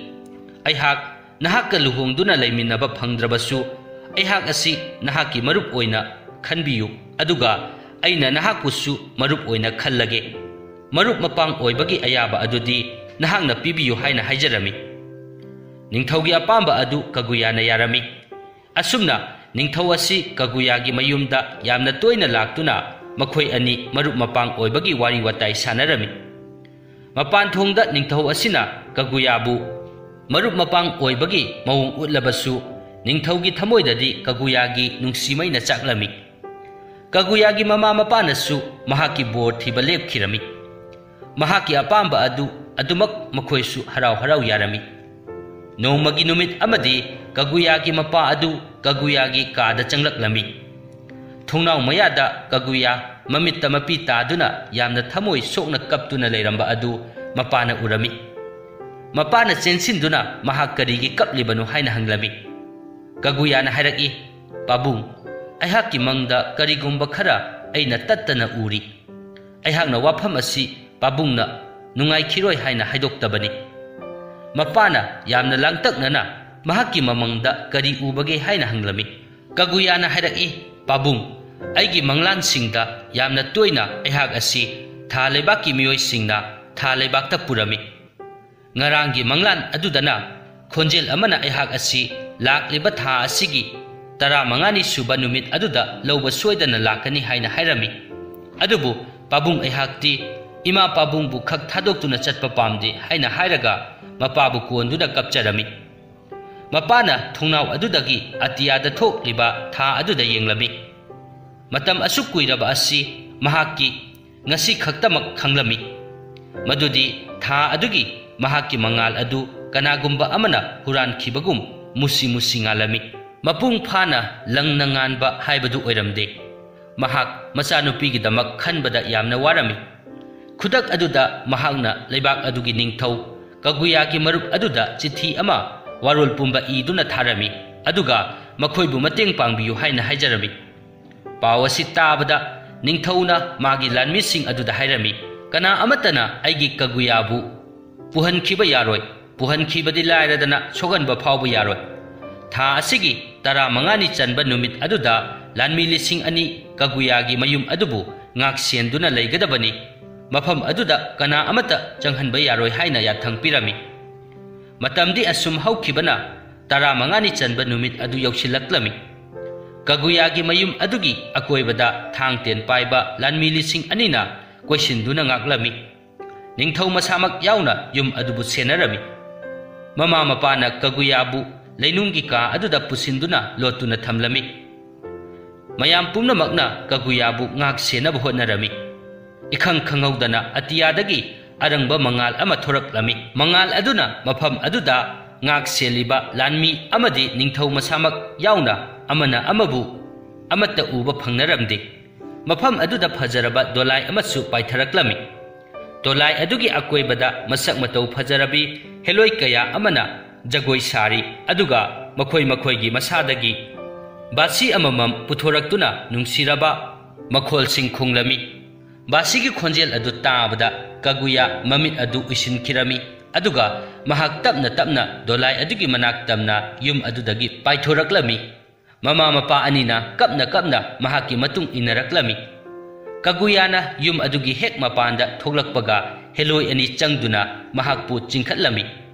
"ꯑꯩꯍꯥꯛ ꯅꯍꯥꯛꯀ ꯂꯨꯍꯣꯡꯗꯨꯅ ꯂꯩꯃꯤꯟꯅꯕ ꯐꯪꯗ꯭ꯔꯕꯁꯨ, ꯑꯩꯍꯥꯛ ꯑꯁꯤ ꯅꯍꯥꯛꯀꯤ ꯃꯔꯨꯞ ꯑꯣꯏꯅ ꯈꯟꯕꯤꯌꯨ, ꯑꯗꯨꯒ ꯑꯩꯅ ꯅꯍꯥꯛꯄꯨꯁꯨ ꯃꯔꯨꯞ ꯑꯣꯏꯅ ꯈꯜꯂꯒꯦ꯫ ꯃꯔꯨꯞ ꯃꯄꯥꯡ ꯑꯣꯏꯕꯒꯤ ꯑꯌꯥꯕ ꯑꯗꯨꯗꯤ ꯅꯍꯥꯛꯅ ꯄꯤꯕꯤꯌꯨ" ꯍꯥꯏꯅ ꯍꯥꯏꯖꯔꯝꯃꯤ꯫ ꯅꯤꯡꯊꯧꯒꯤ ꯑꯄꯥꯝꯕ ꯑꯗꯨ ꯀꯒꯨꯌꯥꯅ ꯌꯥꯔꯝꯃꯤ꯫ ꯑꯁꯨꯝꯅ ꯅꯤꯡꯊꯧ ꯑꯁꯤ ꯀꯒꯨꯌꯥꯒꯤ ꯃꯌꯨꯝꯗ ꯌꯥꯝꯅ ꯇꯣꯏꯅ ꯂꯥꯛꯇꯨꯅ ꯃꯈꯣꯏ ꯑꯅꯤ ꯃꯔꯨꯞ ꯃꯄꯥꯡ ꯑꯣꯏꯕꯒꯤ ꯋꯥꯔꯤ ꯋꯥꯇꯥꯏ ꯁꯥꯟꯅꯔꯝꯃꯤ꯫ ꯃꯄꯥꯟ ꯊꯣꯡꯗ ꯅꯤꯡꯊꯧ ꯑꯁꯤꯅ ꯀꯒꯨꯌꯥꯕꯨ ꯃꯔꯨꯞ ꯃꯄꯥꯡ ꯑꯣꯏꯕꯒꯤ ꯃꯑꯣꯡ ꯎꯠꯂꯕꯁꯨ, ꯅꯤꯡꯊꯧꯒꯤ ꯊꯃꯣꯏꯗꯗꯤ ꯀꯒꯨꯌꯥꯒꯤ ꯅꯨꯡꯁꯤꯃꯩꯅ ꯆꯥꯛꯂꯝꯃꯤ꯫ ꯀꯒꯨꯌꯥꯒꯤ ꯃꯃꯥ ꯃꯄꯥꯅꯁꯨ ꯃꯍꯥꯛꯀꯤ ꯕꯣꯔ ꯊꯤꯕ ꯂꯦꯞꯈꯤꯔꯝꯃꯤ꯫ ꯃꯍꯥꯛꯀꯤ ꯑꯄꯥꯝꯕ ꯑꯗꯨ ꯑꯗꯨꯃꯛ ꯃꯈꯣꯏꯁꯨ ꯍꯔꯥꯎ ꯍꯔꯥꯎ ꯌꯥꯔꯝꯃꯤ꯫ ꯅꯣꯡꯃꯒꯤ ꯅꯨꯃꯤꯠ ꯑꯃꯗꯤ ꯀꯒꯨꯌꯥꯒꯤ ꯃꯄꯥ ꯑꯗꯨ ꯀꯒꯨꯌꯥꯒꯤ ꯀꯥꯗ ꯆꯪꯂꯛꯂꯝꯃꯤ꯫ ꯊꯣꯡꯅꯥꯎ ꯃꯌꯥꯗ ꯀꯒꯨꯌꯥ ꯃꯃꯤꯠꯇ ꯃꯄꯤ ꯇꯥꯗꯨꯅ ꯌꯥꯝꯅ ꯊꯃꯣꯏ ꯁꯣꯛꯅ ꯀꯞꯇꯨꯅ ꯂꯩꯔꯝꯕ ꯑꯗꯨ ꯃꯄꯥꯅ ꯎꯔꯝꯃꯤ꯫ ꯃꯄꯥꯅ ꯆꯦꯟꯁꯤꯟꯗꯨꯅ ꯃꯍꯥꯛ ꯀꯔꯤꯒꯤ ꯀꯞꯂꯤꯕꯅꯣ ꯍꯥꯏꯅ ꯍꯪꯂꯝꯃꯤ꯫ ꯀꯒꯨꯌꯥꯅ ꯍꯥꯏꯔꯛꯏ, "ꯄꯥꯕꯨꯡ, ꯑꯩꯍꯥꯛꯀꯤ ꯃꯪꯗ ꯀꯔꯤꯒꯨꯝꯕ ꯈꯔ ꯑꯩꯅ ꯇꯠꯇꯅ ꯎꯔꯤ꯫ ꯑꯩꯍꯥꯛꯅ ꯋꯥꯐꯝ ꯑꯁꯤ ꯄꯥꯕꯨꯡꯅ ꯅꯨꯡꯉꯥꯏꯈꯤꯔꯣꯏ ꯍꯥꯏꯅ ꯍꯥꯏꯗꯣꯛꯇꯕꯅꯤ"꯫ ꯃꯄꯥꯅ ꯌꯥꯝꯅ ꯂꯥꯡꯇꯛꯅꯅ ꯃꯍꯥꯛꯀꯤ ꯃꯃꯪꯗ ꯀꯔꯤ ꯎꯕꯒꯦ ꯍꯥꯏꯅ ꯍꯪꯂꯝꯃꯤ꯫ ꯀꯒꯨꯌꯥꯅ ꯍꯥꯏꯔꯛꯏ, "ꯄꯥꯕꯨꯡ, ꯑꯩꯒꯤ ꯃꯪꯂꯥꯟꯁꯤꯡꯗ ꯌꯥꯝꯅ ꯇꯣꯏꯅ ꯑꯩꯍꯥꯛ ꯑꯁꯤ ꯊꯥ ꯂꯩꯕꯥꯛꯀꯤ ꯃꯤꯑꯣꯏꯁꯤꯡꯅ ꯊꯥ ꯂꯩꯕꯥꯛꯇ ꯄꯨꯔꯝꯃꯤ꯫ ꯉꯔꯥꯡꯒꯤ ꯃꯪꯂꯥꯟ ꯑꯗꯨꯗꯅ ꯈꯣꯟꯖꯦꯜ ꯑꯃꯅ ꯑꯩꯍꯥꯛ ꯑꯁꯤ ꯂꯥꯛꯂꯤꯕ ꯊꯥ ꯑꯁꯤꯒꯤ ꯇꯔꯥꯃꯉꯥꯅꯤ ꯁꯨꯕ ꯅꯨꯃꯤꯠ ꯑꯗꯨꯗ ꯂꯧꯕ ꯁꯣꯏꯗꯅ ꯂꯥꯛꯀꯅꯤ" ꯍꯥꯏꯅ ꯍꯥꯏꯔꯝꯃꯤ꯫ ꯑꯗꯨꯕꯨ ꯄꯥꯕꯨꯡ ꯑꯩꯍꯥꯛꯇꯤ ꯏꯃꯥ ꯄꯥꯕꯨꯡꯕꯨ ꯈꯛ ꯊꯥꯗꯣꯛꯇꯨꯅ ꯆꯠꯄ ꯄꯥꯝꯗꯦ ꯍꯥꯏꯅ ꯍꯥꯏꯔꯒ ꯃꯄꯥꯕꯨ ꯀꯣꯟꯗꯨꯅ ꯀꯞꯆꯔꯝꯃꯤ꯫ ꯃꯄꯥꯅ ꯊꯣꯡꯅꯥꯎ ꯑꯗꯨꯗꯒꯤ ꯑꯇꯤꯌꯥꯗ ꯊꯣꯛꯂꯤꯕ ꯊꯥ ꯑꯗꯨꯗ ꯌꯦꯡꯂꯝꯃꯤ꯫ ꯃꯇꯝ ꯑꯁꯨꯛ ꯀꯨꯏꯔꯕ ꯑꯁꯤ ꯃꯍꯥꯛꯀꯤ ꯉꯁꯤ ꯈꯛꯇꯃꯛ ꯈꯪꯂꯝꯃꯤ꯫ ꯃꯗꯨꯗꯤ ꯊꯥ ꯑꯗꯨꯒꯤ ꯃꯍꯥꯛꯀꯤ ꯃꯉꯥꯜ ꯑꯗꯨ ꯀꯅꯥꯒꯨꯝꯕ ꯑꯃꯅ ꯍꯨꯔꯥꯟꯈꯤꯕꯒꯨꯝ ꯃꯨꯁꯤ ꯃꯨꯁꯤ ꯉꯥꯜꯂꯝꯃꯤ꯫ ꯃꯄꯨꯡ ꯐꯥꯅ ꯂꯪꯅ ꯉꯥꯟꯕ ꯍꯥꯏꯕꯗꯨ ꯑꯣꯏꯔꯝꯗꯦ꯫ ꯃꯍꯥꯛ ꯃꯆꯥꯅꯨꯄꯤꯒꯤꯗꯃꯛ ꯈꯟꯕꯗ ꯌꯥꯝꯅ ꯋꯥꯔꯝꯃꯤ꯫ ꯈꯨꯗꯛ ꯑꯗꯨꯗ ꯃꯍꯥꯛꯅ ꯂꯩꯕꯥꯛ ꯑꯗꯨꯒꯤ ꯅꯤꯡꯊꯧ ꯀꯒꯨꯌꯥꯒꯤ ꯃꯔꯨꯞ ꯑꯗꯨꯗ ꯆꯤꯊꯤ ꯑꯃ ꯋꯥꯔꯣꯜ ꯄꯨꯝꯕ ꯏꯗꯨꯅ ꯊꯥꯔꯝꯃꯤ, ꯑꯗꯨꯒ ꯃꯈꯣꯏꯕꯨ ꯃꯇꯦꯡ ꯄꯥꯡꯕꯤꯌꯨ ꯍꯥꯏꯅ ꯍꯥꯏꯖꯔꯝꯃꯤ꯫ ꯄꯥꯎ ꯑꯁꯤ ꯇꯥꯕꯗ ꯅꯤꯡꯊꯧꯅ ꯃꯥꯒꯤ ꯂꯥꯟꯃꯤꯁꯤꯡ ꯑꯗꯨꯗ ꯍꯥꯏꯔꯝꯃꯤ, "ꯀꯅꯥ ꯑꯃꯠꯇꯅ ꯑꯩꯒꯤ ꯀꯒꯨꯌꯥꯕꯨ ꯄꯨꯍꯟꯈꯤꯕ ꯌꯥꯔꯣꯏ, ꯄꯨꯍꯟꯈꯤꯕꯗꯤ ꯂꯥꯏꯔꯗꯅ ꯁꯣꯛꯍꯟꯕ ꯐꯥꯎꯕ ꯌꯥꯔꯣꯏ꯫ ꯊꯥ ꯑꯁꯤꯒꯤ ꯇꯔꯥꯃꯉꯥꯅꯤ ꯆꯟꯕ ꯅꯨꯃꯤꯠ ꯑꯗꯨꯗ ꯂꯥꯟꯃꯤ ꯂꯤꯁꯤꯡ ꯑꯅꯤ ꯀꯒꯨꯌꯥꯒꯤ ꯃꯌꯨꯝ ꯑꯗꯨꯕꯨ ꯉꯥꯛ ꯁꯦꯟꯗꯨꯅ ꯂꯩꯒꯗꯕꯅꯤ꯫ ꯃꯐꯝ ꯑꯗꯨꯗ ꯀꯅꯥ ꯑꯃꯠꯇ ꯆꯪꯍꯟꯕ ꯌꯥꯔꯣꯏ" ꯍꯥꯏꯅ ꯌꯥꯊꯪ ꯄꯤꯔꯝꯃꯤ꯫ ꯃꯇꯝꯗꯤ ꯑꯁꯨꯝ ꯍꯧꯈꯤꯕꯅ ꯇꯔꯥꯃꯉꯥꯅꯤ ꯆꯟꯕ ꯅꯨꯃꯤꯠ ꯑꯗꯨ ꯌꯧꯁꯤꯜꯂꯛꯂꯝꯃꯤ꯫ ꯀꯒꯨꯌꯥꯒꯤ ꯃꯌꯨꯝ ꯑꯗꯨꯒꯤ ꯑꯀꯣꯏꯕꯗ ꯊꯥꯡ ꯇꯦꯟ ꯄꯥꯏꯕ ꯂꯥꯟꯃꯤ ꯂꯤꯁꯤꯡ ꯑꯅꯤꯅ ꯀꯣꯏꯁꯤꯟꯗꯨꯅ ꯉꯥꯛꯂꯝꯃꯤ꯫ ꯅꯤꯡꯊꯧ ꯃꯁꯥꯃꯛ ꯌꯥꯎꯅ ꯌꯨꯝ ꯑꯗꯨꯕꯨ ꯁꯦꯟꯅꯔꯝꯃꯤ꯫ ꯃꯃꯥ ꯃꯄꯥꯅ ꯀꯒꯨꯌꯥꯕꯨ ꯂꯩꯅꯨꯡꯒꯤ ꯀꯥ ꯑꯗꯨꯗ ꯄꯨꯁꯤꯟꯗꯨꯅ ꯂꯣꯠꯇꯨꯅ ꯊꯝꯂꯝꯃꯤ꯫ ꯃꯌꯥꯝ ꯄꯨꯝꯅꯃꯛꯅ ꯀꯒꯨꯌꯥꯕꯨ ꯉꯥꯛ ꯁꯦꯟꯅꯕ ꯍꯣꯠꯅꯔꯝꯃꯤ꯫ ꯏꯈꯪ ꯈꯪꯍꯧꯗꯅ ꯑꯇꯤꯌꯥꯗꯒꯤ ꯑꯔꯪꯕ ꯃꯉꯥꯜ ꯑꯃ ꯊꯣꯔꯛꯂꯝꯃꯤ꯫ ꯃꯉꯥꯜ ꯑꯗꯨꯅ ꯃꯐꯝ ꯑꯗꯨꯗ ꯉꯥꯛ ꯁꯦꯜꯂꯤꯕ ꯂꯥꯟꯃꯤ ꯑꯃꯗꯤ ꯅꯤꯡꯊꯧ ꯃꯁꯥꯃꯛ ꯌꯥꯎꯅ ꯑꯃꯅ ꯑꯃꯕꯨ ꯑꯃꯠꯇ ꯎꯕ ꯐꯪꯅꯔꯝꯗꯦ꯫ ꯃꯐꯝ ꯑꯗꯨꯗ ꯐꯖꯔꯕ ꯗꯣꯂꯥꯏ ꯑꯃꯁꯨ ꯄꯥꯏꯊꯔꯛꯂꯝꯃꯤ꯫ ꯗꯣꯂꯥꯏ ꯑꯗꯨꯒꯤ ꯑꯀꯣꯏꯕꯗ ꯃꯁꯛ ꯃꯇꯧ ꯐꯖꯔꯕꯤ ꯍꯦꯂꯣꯏ ꯀꯌꯥ ꯑꯃꯅ ꯖꯒꯣꯏ ꯁꯥꯔꯤ, ꯑꯗꯨꯒ ꯃꯈꯣꯏ ꯃꯈꯣꯏꯒꯤ ꯃꯁꯥꯗꯒꯤ ꯕꯥꯁꯤ ꯑꯃꯃꯝ ꯄꯨꯊꯣꯔꯛꯇꯨꯅ ꯅꯨꯡꯁꯤꯔꯕ ꯃꯈꯣꯜꯁꯤꯡ ꯈꯣꯡꯂꯝꯃꯤ꯫ ꯕꯥꯁꯤꯒꯤ ꯈꯣꯟꯖꯦꯜ ꯑꯗꯨ ꯇꯥꯕꯗ ꯀꯒꯨꯌꯥ ꯃꯃꯤꯠ ꯑꯗꯨ ꯎꯏꯁꯤꯟꯈꯤꯔꯝꯃꯤ, ꯑꯗꯨꯒ ꯃꯍꯥꯛ ꯇꯞꯅ ꯇꯞꯅ ꯗꯣꯂꯥꯏ ꯑꯗꯨꯒꯤ ꯃꯅꯥꯛ ꯇꯝꯅ ꯌꯨꯝ ꯑꯗꯨꯗꯒꯤ ꯄꯥꯏꯊꯣꯔꯛꯂꯝꯃꯤ꯫ ꯃꯃꯥ ꯃꯄꯥ ꯑꯅꯤꯅ ꯀꯞꯅ ꯀꯞꯅ ꯃꯍꯥꯛꯀꯤ ꯃꯇꯨꯡ ꯏꯟꯅꯔꯛꯂꯝꯃꯤ꯫ ꯀꯒꯨꯌꯥꯅ ꯌꯨꯝ ꯑꯗꯨꯒꯤ ꯍꯦꯛ ꯃꯄꯥꯟꯗ ꯊꯣꯛꯂꯛꯄꯒ ꯍꯦꯂꯣꯏ ꯑꯅꯤ ꯆꯪꯗꯨꯅ ꯃꯍꯥꯛꯄꯨ ꯆꯤꯡꯈꯠꯂꯝꯃꯤ,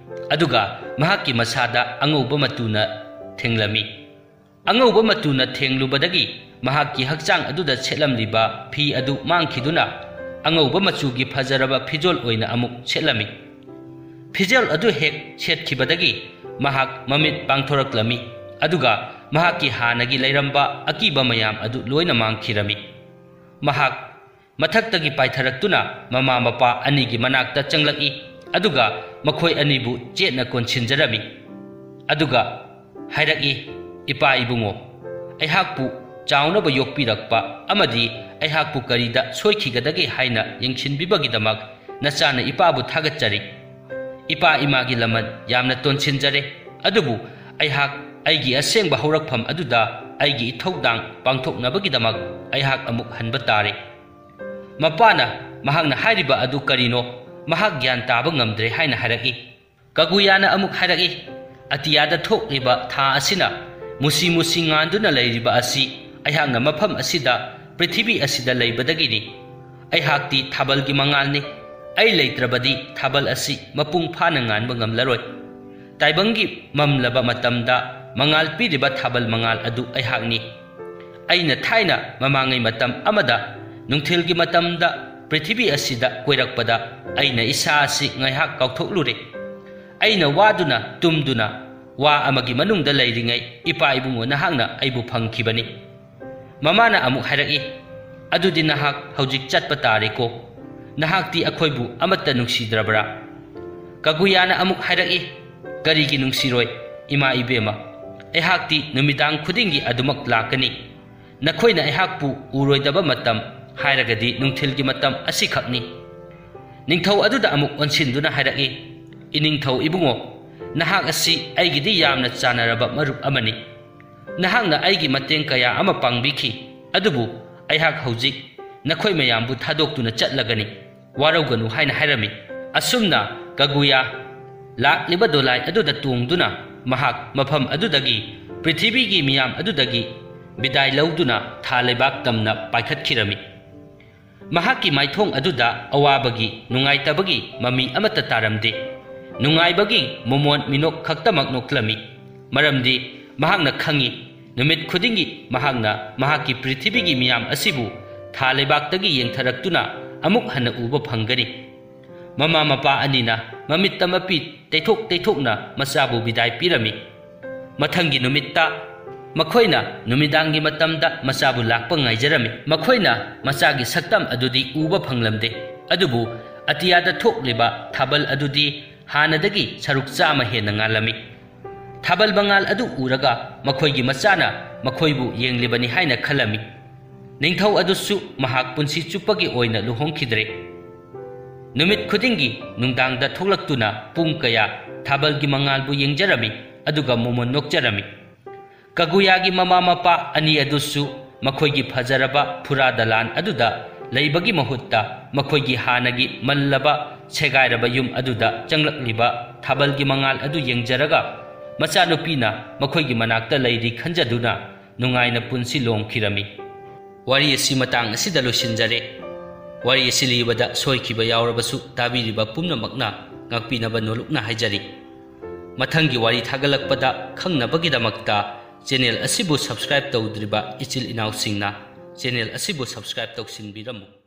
ꯑꯗꯨꯒ ꯃꯍꯥꯛꯀꯤ ꯃꯁꯥꯗ ꯑꯉꯧꯕ ꯃꯇꯨꯅ ꯊꯦꯡꯂꯝꯃꯤ꯫ ꯑꯉꯧꯕ ꯃꯆꯨꯅ ꯊꯦꯡꯂꯨꯕꯗꯒꯤ ꯃꯍꯥꯛꯀꯤ ꯍꯛꯆꯥꯡ ꯑꯗꯨꯗ ꯁꯦꯠꯂꯝꯂꯤꯕ ꯐꯤ ꯑꯗꯨ ꯃꯥꯡꯈꯤꯗꯨꯅ ꯑꯉꯧꯕ ꯃꯆꯨꯒꯤ ꯐꯖꯔꯕ ꯐꯤꯖꯣꯜ ꯑꯣꯏꯅ ꯑꯃꯨꯛ ꯁꯦꯠꯂꯝꯃꯤ꯫ ꯐꯤꯖꯣꯜ ꯑꯗꯨ ꯍꯦꯛ ꯁꯦꯠꯈꯤꯕꯗꯒꯤ ꯃꯍꯥꯛ ꯃꯃꯤꯠ ꯄꯥꯡꯊꯣꯔꯛꯂꯝꯃꯤ, ꯑꯗꯨꯒ ꯃꯍꯥꯛꯀꯤ ꯍꯥꯟꯅꯒꯤ ꯂꯩꯔꯝꯕ ꯑꯀꯤꯕ ꯃꯌꯥꯝ ꯑꯗꯨ ꯂꯣꯏꯅ ꯃꯥꯡꯈꯤꯔꯝꯃꯤ꯫ ꯃꯍꯥꯛ ꯃꯊꯛꯇꯒꯤ ꯄꯥꯏꯊꯔꯛꯇꯨꯅ ꯃꯃꯥ ꯃꯄꯥ ꯑꯅꯤꯒꯤ ꯃꯅꯥꯛꯇ ꯆꯪꯂꯛꯏ, ꯑꯗꯨꯒ ꯃꯈꯣꯏ ꯑꯅꯤꯕꯨ ꯆꯦꯠꯅ ꯀꯣꯟꯁꯤꯟꯖꯔꯝꯃꯤ꯫ ꯑꯗꯨꯒ ꯍꯥꯏꯔꯛꯏ, "ꯏꯄꯥ ꯏꯕꯨꯡꯉꯣ, ꯑꯩꯍꯥꯛꯄꯨ ꯆꯥꯎꯅꯕ ꯌꯣꯛꯄꯤꯔꯛꯄ ꯑꯃꯗꯤ ꯑꯩꯍꯥꯛꯄꯨ ꯀꯔꯤꯗ ꯁꯣꯏꯈꯤꯒꯗꯒꯦ ꯍꯥꯏꯅ ꯌꯦꯡꯁꯤꯟꯕꯤꯕꯒꯤꯗꯃꯛ ꯅꯆꯥꯅ ꯏꯄꯥꯕꯨ ꯊꯥꯒꯠꯆꯔꯤ꯫ ꯏꯄꯥ ꯏꯃꯥꯒꯤ ꯂꯃꯟ ꯌꯥꯝꯅ ꯇꯣꯟꯁꯤꯟꯖꯔꯦ, ꯑꯗꯨꯕꯨ ꯑꯩꯍꯥꯛ ꯑꯩꯒꯤ ꯑꯁꯦꯡꯕ ꯍꯧꯔꯛꯐꯝ ꯑꯗꯨꯗ ꯑꯩꯒꯤ ꯏꯊꯧꯗꯥꯡ ꯄꯥꯡꯊꯣꯛꯅꯕꯒꯤꯗꯃꯛ ꯑꯩꯍꯥꯛ ꯑꯃꯨꯛ ꯍꯟꯕ ꯇꯥꯔꯦ꯫" ꯃꯄꯥꯅ ꯃꯍꯥꯛꯅ ꯍꯥꯏꯔꯤꯕ ꯑꯗꯨ ꯀꯔꯤꯅꯣ ꯃꯍꯥꯛ ꯒ꯭ꯌꯥꯟ ꯇꯥꯕ ꯉꯝꯗ꯭ꯔꯦ ꯍꯥꯏꯅ ꯍꯥꯏꯔꯛꯏ꯫ ꯀꯒꯨꯌꯥꯅ ꯑꯃꯨꯛ ꯍꯥꯏꯔꯛꯏ, "ꯑꯇꯤꯌꯥꯗ ꯊꯣꯛꯂꯤꯕ ꯊꯥ ꯑꯁꯤꯅ ꯃꯨꯁꯤ ꯃꯨꯁꯤ ꯉꯥꯟꯗꯨꯅ ꯂꯩꯔꯤꯕ ꯑꯁꯤ ꯑꯩꯍꯥꯛꯅ ꯃꯐꯝ ꯑꯁꯤꯗ, ꯄ꯭ꯔꯤꯊꯤꯕꯤ ꯑꯁꯤꯗ ꯂꯩꯕꯗꯒꯤꯅꯤ꯫ ꯑꯩꯍꯥꯛꯇꯤ ꯊꯥꯕꯜꯒꯤ ꯃꯉꯥꯜꯅꯤ꯫ ꯑꯩ ꯂꯩꯇ꯭ꯔꯕꯗꯤ ꯊꯥꯕꯜ ꯑꯁꯤ ꯃꯄꯨꯡ ꯐꯥꯅ ꯉꯥꯟꯕ ꯉꯝꯂꯔꯣꯏ꯫ ꯇꯥꯏꯕꯪꯒꯤ ꯃꯝꯂꯕ ꯃꯇꯝꯗ ꯃꯉꯥꯜ ꯄꯤꯔꯤꯕ ꯊꯥꯕꯜ ꯃꯉꯥꯜ ꯑꯗꯨ ꯑꯩꯍꯥꯛꯅꯤ꯫ ꯑꯩꯅ ꯊꯥꯏꯅ ꯃꯃꯥꯡꯉꯩ ꯃꯇꯝ ꯑꯃꯗ ꯅꯨꯡꯊꯤꯜꯒꯤ ꯃꯇꯝꯗ ꯄ꯭ꯔꯤꯊꯤꯕꯤ ꯑꯁꯤꯗ ꯀꯣꯏꯔꯛꯄꯗ ꯑꯩꯅ ꯏꯁꯥ ꯑꯁꯤ ꯉꯥꯏꯍꯥꯛ ꯀꯥꯎꯊꯣꯛꯂꯨꯔꯦ꯫ ꯑꯩꯅ ꯋꯥꯗꯨꯅ ꯇꯨꯝꯗꯨꯅ ꯋꯥ ꯑꯃꯒꯤ ꯃꯅꯨꯡꯗ ꯂꯩꯔꯤꯉꯩ ꯏꯄꯥ ꯏꯕꯨꯡꯉꯣ ꯅꯍꯥꯛꯅ ꯑꯩꯕꯨ ꯐꯪꯈꯤꯕꯅꯤ꯫" ꯃꯃꯥꯅ ꯑꯃꯨꯛ ꯍꯥꯏꯔꯛꯏ, "ꯑꯗꯨꯗꯤ ꯅꯍꯥꯛ ꯍꯧꯖꯤꯛ ꯆꯠꯄ ꯇꯥꯔꯦꯀꯣ꯫ ꯅꯍꯥꯛꯇꯤ ꯑꯩꯈꯣꯏꯕꯨ ꯑꯃꯠꯇ ꯅꯨꯡꯁꯤꯗ꯭ꯔꯕ꯭ꯔꯥ?" ꯀꯒꯨꯌꯥꯅ ꯑꯃꯨꯛ ꯍꯥꯏꯔꯛꯏ, "ꯀꯔꯤꯒꯤ ꯅꯨꯡꯁꯤꯔꯣꯏ, ꯏꯃꯥ ꯏꯕꯦꯝꯃ? ꯑꯩꯍꯥꯛꯇꯤ ꯅꯨꯃꯤꯗꯥꯡ ꯈꯨꯗꯤꯡꯒꯤ ꯑꯗꯨꯃꯛ ꯂꯥꯛꯀꯅꯤ꯫ ꯅꯈꯣꯏꯅ ꯑꯩꯍꯥꯛꯄꯨ ꯎꯔꯣꯏꯗꯕ ꯃꯇꯝ ꯍꯥꯏꯔꯒꯗꯤ ꯅꯨꯡꯊꯤꯜꯒꯤ ꯃꯇꯝ ꯑꯁꯤꯈꯛꯅꯤ꯫" ꯅꯤꯡꯊꯧ ꯑꯗꯨꯗ ꯑꯃꯨꯛ ꯑꯣꯟꯁꯤꯟꯗꯨꯅ ꯍꯥꯏꯔꯛꯏ, "ꯏꯅꯤꯡꯊꯧ ꯏꯕꯨꯡꯉꯣ, ꯅꯍꯥꯛ ꯑꯁꯤ ꯑꯩꯒꯤꯗꯤ ꯌꯥꯝꯅ ꯆꯥꯟꯅꯔꯕ ꯃꯔꯨꯞ ꯑꯃꯅꯤ꯫ ꯅꯍꯥꯛꯅ ꯑꯩꯒꯤ ꯃꯇꯦꯡ ꯀꯌꯥ ꯑꯃ ꯄꯥꯡꯕꯤꯈꯤ, ꯑꯗꯨꯕꯨ ꯑꯩꯍꯥꯛ ꯍꯧꯖꯤꯛ ꯅꯈꯣꯏ ꯃꯌꯥꯝꯕꯨ ꯊꯥꯗꯣꯛꯇꯨꯅ ꯆꯠꯂꯒꯅꯤ꯫ ꯋꯥꯔꯧꯒꯅꯨ" ꯍꯥꯏꯅ ꯍꯥꯏꯔꯝꯃꯤ꯫ ꯑꯁꯨꯝꯅ ꯀꯒꯨꯌꯥ ꯂꯥꯛꯂꯤꯕ ꯗꯣꯂꯥꯏ ꯑꯗꯨꯗ ꯇꯣꯡꯗꯨꯅ ꯃꯍꯥꯛ ꯃꯐꯝ ꯑꯗꯨꯗꯒꯤ, ꯄ꯭ꯔꯤꯊꯤꯕꯤꯒꯤ ꯃꯤꯌꯥꯝ ꯑꯗꯨꯗꯒꯤ ꯕꯤꯗꯥꯏ ꯂꯧꯗꯨꯅ ꯊꯥ ꯂꯩꯕꯥꯛ ꯇꯝꯅ ꯄꯥꯏꯈꯠꯈꯤꯔꯝꯃꯤ꯫ ꯃꯍꯥꯛꯀꯤ ꯃꯥꯏꯊꯣꯡ ꯑꯗꯨꯗ ꯑꯋꯥꯕꯒꯤ, ꯅꯨꯡꯉꯥꯏꯇꯕꯒꯤ ꯃꯃꯤ ꯑꯃꯠꯇ ꯇꯥꯔꯝꯗꯦ꯫ ꯅꯨꯡꯉꯥꯏꯕꯒꯤ ꯃꯣꯃꯣꯟ ꯃꯤꯅꯣꯛ ꯈꯛꯇꯃꯛ ꯅꯣꯛꯂꯝꯃꯤ꯫ ꯃꯔꯝꯗꯤ ꯃꯍꯥꯛꯅ ꯈꯪꯏ, ꯅꯨꯃꯤꯠ ꯈꯨꯗꯤꯡꯒꯤ ꯃꯍꯥꯛꯅ ꯃꯍꯥꯛꯀꯤ ꯄ꯭ꯔꯤꯊꯤꯕꯤꯒꯤ ꯃꯤꯌꯥꯝ ꯑꯁꯤꯕꯨ ꯊꯥ ꯂꯩꯕꯥꯛꯇꯒꯤ ꯌꯦꯡꯊꯔꯛꯇꯨꯅ ꯑꯃꯨꯛ ꯍꯟꯅ ꯎꯕ ꯐꯪꯒꯅꯤ꯫ ꯃꯃꯥ ꯃꯄꯥ ꯑꯅꯤꯅ ꯃꯃꯤꯠꯇ ꯃꯄꯤ ꯇꯩꯊꯣꯛ ꯇꯩꯊꯣꯛꯅ ꯃꯆꯥꯕꯨ ꯕꯤꯗꯥꯏ ꯄꯤꯔꯝꯃꯤ꯫ ꯃꯊꯪꯒꯤ ꯅꯨꯃꯤꯠꯇ ꯃꯈꯣꯏꯅ ꯅꯨꯃꯤꯗꯥꯡꯒꯤ ꯃꯇꯝꯗ ꯃꯆꯥꯕꯨ ꯂꯥꯛꯄ ꯉꯥꯏꯖꯔꯝꯃꯤ꯫ ꯃꯈꯣꯏꯅ ꯃꯆꯥꯒꯤ ꯁꯛꯇꯝ ꯑꯗꯨꯗꯤ ꯎꯕ ꯐꯪꯂꯝꯗꯦ, ꯑꯗꯨꯕꯨ ꯑꯇꯤꯌꯥꯗ ꯊꯣꯛꯂꯤꯕ ꯊꯥꯕꯜ ꯑꯗꯨꯗꯤ ꯍꯥꯟꯅꯗꯒꯤ ꯁꯔꯨꯛ ꯆꯥꯝꯃ ꯍꯦꯟꯅ ꯉꯥꯜꯂꯝꯃꯤ꯫ ꯊꯥꯕꯜ ꯃꯉꯥꯜ ꯑꯗꯨ ꯎꯔꯒ ꯃꯈꯣꯏꯒꯤ ꯃꯆꯥꯅ ꯃꯈꯣꯏꯕꯨ ꯌꯦꯡꯂꯤꯕꯅꯤ ꯍꯥꯏꯅ ꯈꯜꯂꯝꯃꯤ꯫ ꯅꯤꯡꯊꯧ ꯑꯗꯨꯁꯨ ꯃꯍꯥꯛ ꯄꯨꯟꯁꯤ ꯆꯨꯞꯄꯒꯤ ꯑꯣꯏꯅ ꯂꯨꯍꯣꯡꯈꯤꯗ꯭ꯔꯦ꯫ ꯅꯨꯃꯤꯠ ꯈꯨꯗꯤꯡꯒꯤ ꯅꯨꯡꯗꯥꯡꯗ ꯊꯣꯛꯂꯛꯇꯨꯅ ꯄꯨꯡ ꯀꯌꯥ ꯊꯥꯕꯜꯒꯤ ꯃꯉꯥꯜꯕꯨ ꯌꯦꯡꯖꯔꯝꯃꯤ, ꯑꯗꯨꯒ ꯃꯣꯃꯣꯟ ꯅꯣꯛꯆꯔꯝꯃꯤ꯫ ꯀꯒꯨꯌꯥꯒꯤ ꯃꯃꯥ ꯃꯄꯥ ꯑꯅꯤ ꯑꯗꯨꯁꯨ ꯃꯈꯣꯏꯒꯤ ꯐꯖꯔꯕ ꯐꯨꯔꯥ ꯗꯂꯥꯟ ꯑꯗꯨꯗ ꯂꯩꯕꯒꯤ ꯃꯍꯨꯠꯇ ꯃꯈꯣꯏꯒꯤ ꯍꯥꯟꯅꯒꯤ ꯃꯜꯂꯕ ꯁꯦꯒꯥꯏꯔꯕ ꯌꯨꯝ ꯑꯗꯨꯗ ꯆꯪꯂꯛꯂꯤꯕ ꯊꯥꯕꯜꯒꯤ ꯃꯉꯥꯜ ꯑꯗꯨ ꯌꯦꯡꯖꯔꯒ ꯃꯆꯥꯅꯨꯄꯤꯅ ꯃꯈꯣꯏꯒꯤ ꯃꯅꯥꯛꯇ ꯂꯩꯔꯤ ꯈꯟꯖꯗꯨꯅ ꯅꯨꯡꯉꯥꯏꯅ ꯄꯨꯟꯁꯤ ꯂꯣꯝꯈꯤꯔꯝꯃꯤ꯫ ꯋꯥꯔꯤ ꯑꯁꯤ ꯃꯇꯥꯡ ꯑꯁꯤꯗ ꯂꯣꯏꯁꯤꯟꯖꯔꯦ꯫ ꯋꯥꯔꯤ ꯑꯁꯤ ꯂꯤꯕꯗ ꯁꯣꯏꯈꯤꯕ ꯌꯥꯎꯔꯕꯁꯨ ꯇꯥꯕꯤꯔꯤꯕ ꯄꯨꯝꯅꯃꯛꯅ ꯉꯥꯛꯄꯤꯅꯕ ꯅꯣꯂꯨꯛꯅ ꯍꯥꯏꯖꯔꯤ꯫ ꯃꯊꯪꯒꯤ ꯋꯥꯔꯤ ꯊꯥꯒꯠꯂꯛꯄꯗ ꯈꯪꯅꯕꯒꯤꯗꯃꯛꯇ ꯆꯦꯅꯦꯜ ꯑꯁꯤꯕꯨ subscribe ꯇꯧꯗ꯭ꯔꯤꯕ ꯏꯆꯤꯜ ꯏꯅꯥꯎꯁꯤꯡꯅ ꯆꯦꯅꯦꯜ ꯑꯁꯤꯕꯨ subscribe ꯇꯧꯁꯤꯟꯕꯤꯔꯝꯃꯨ꯫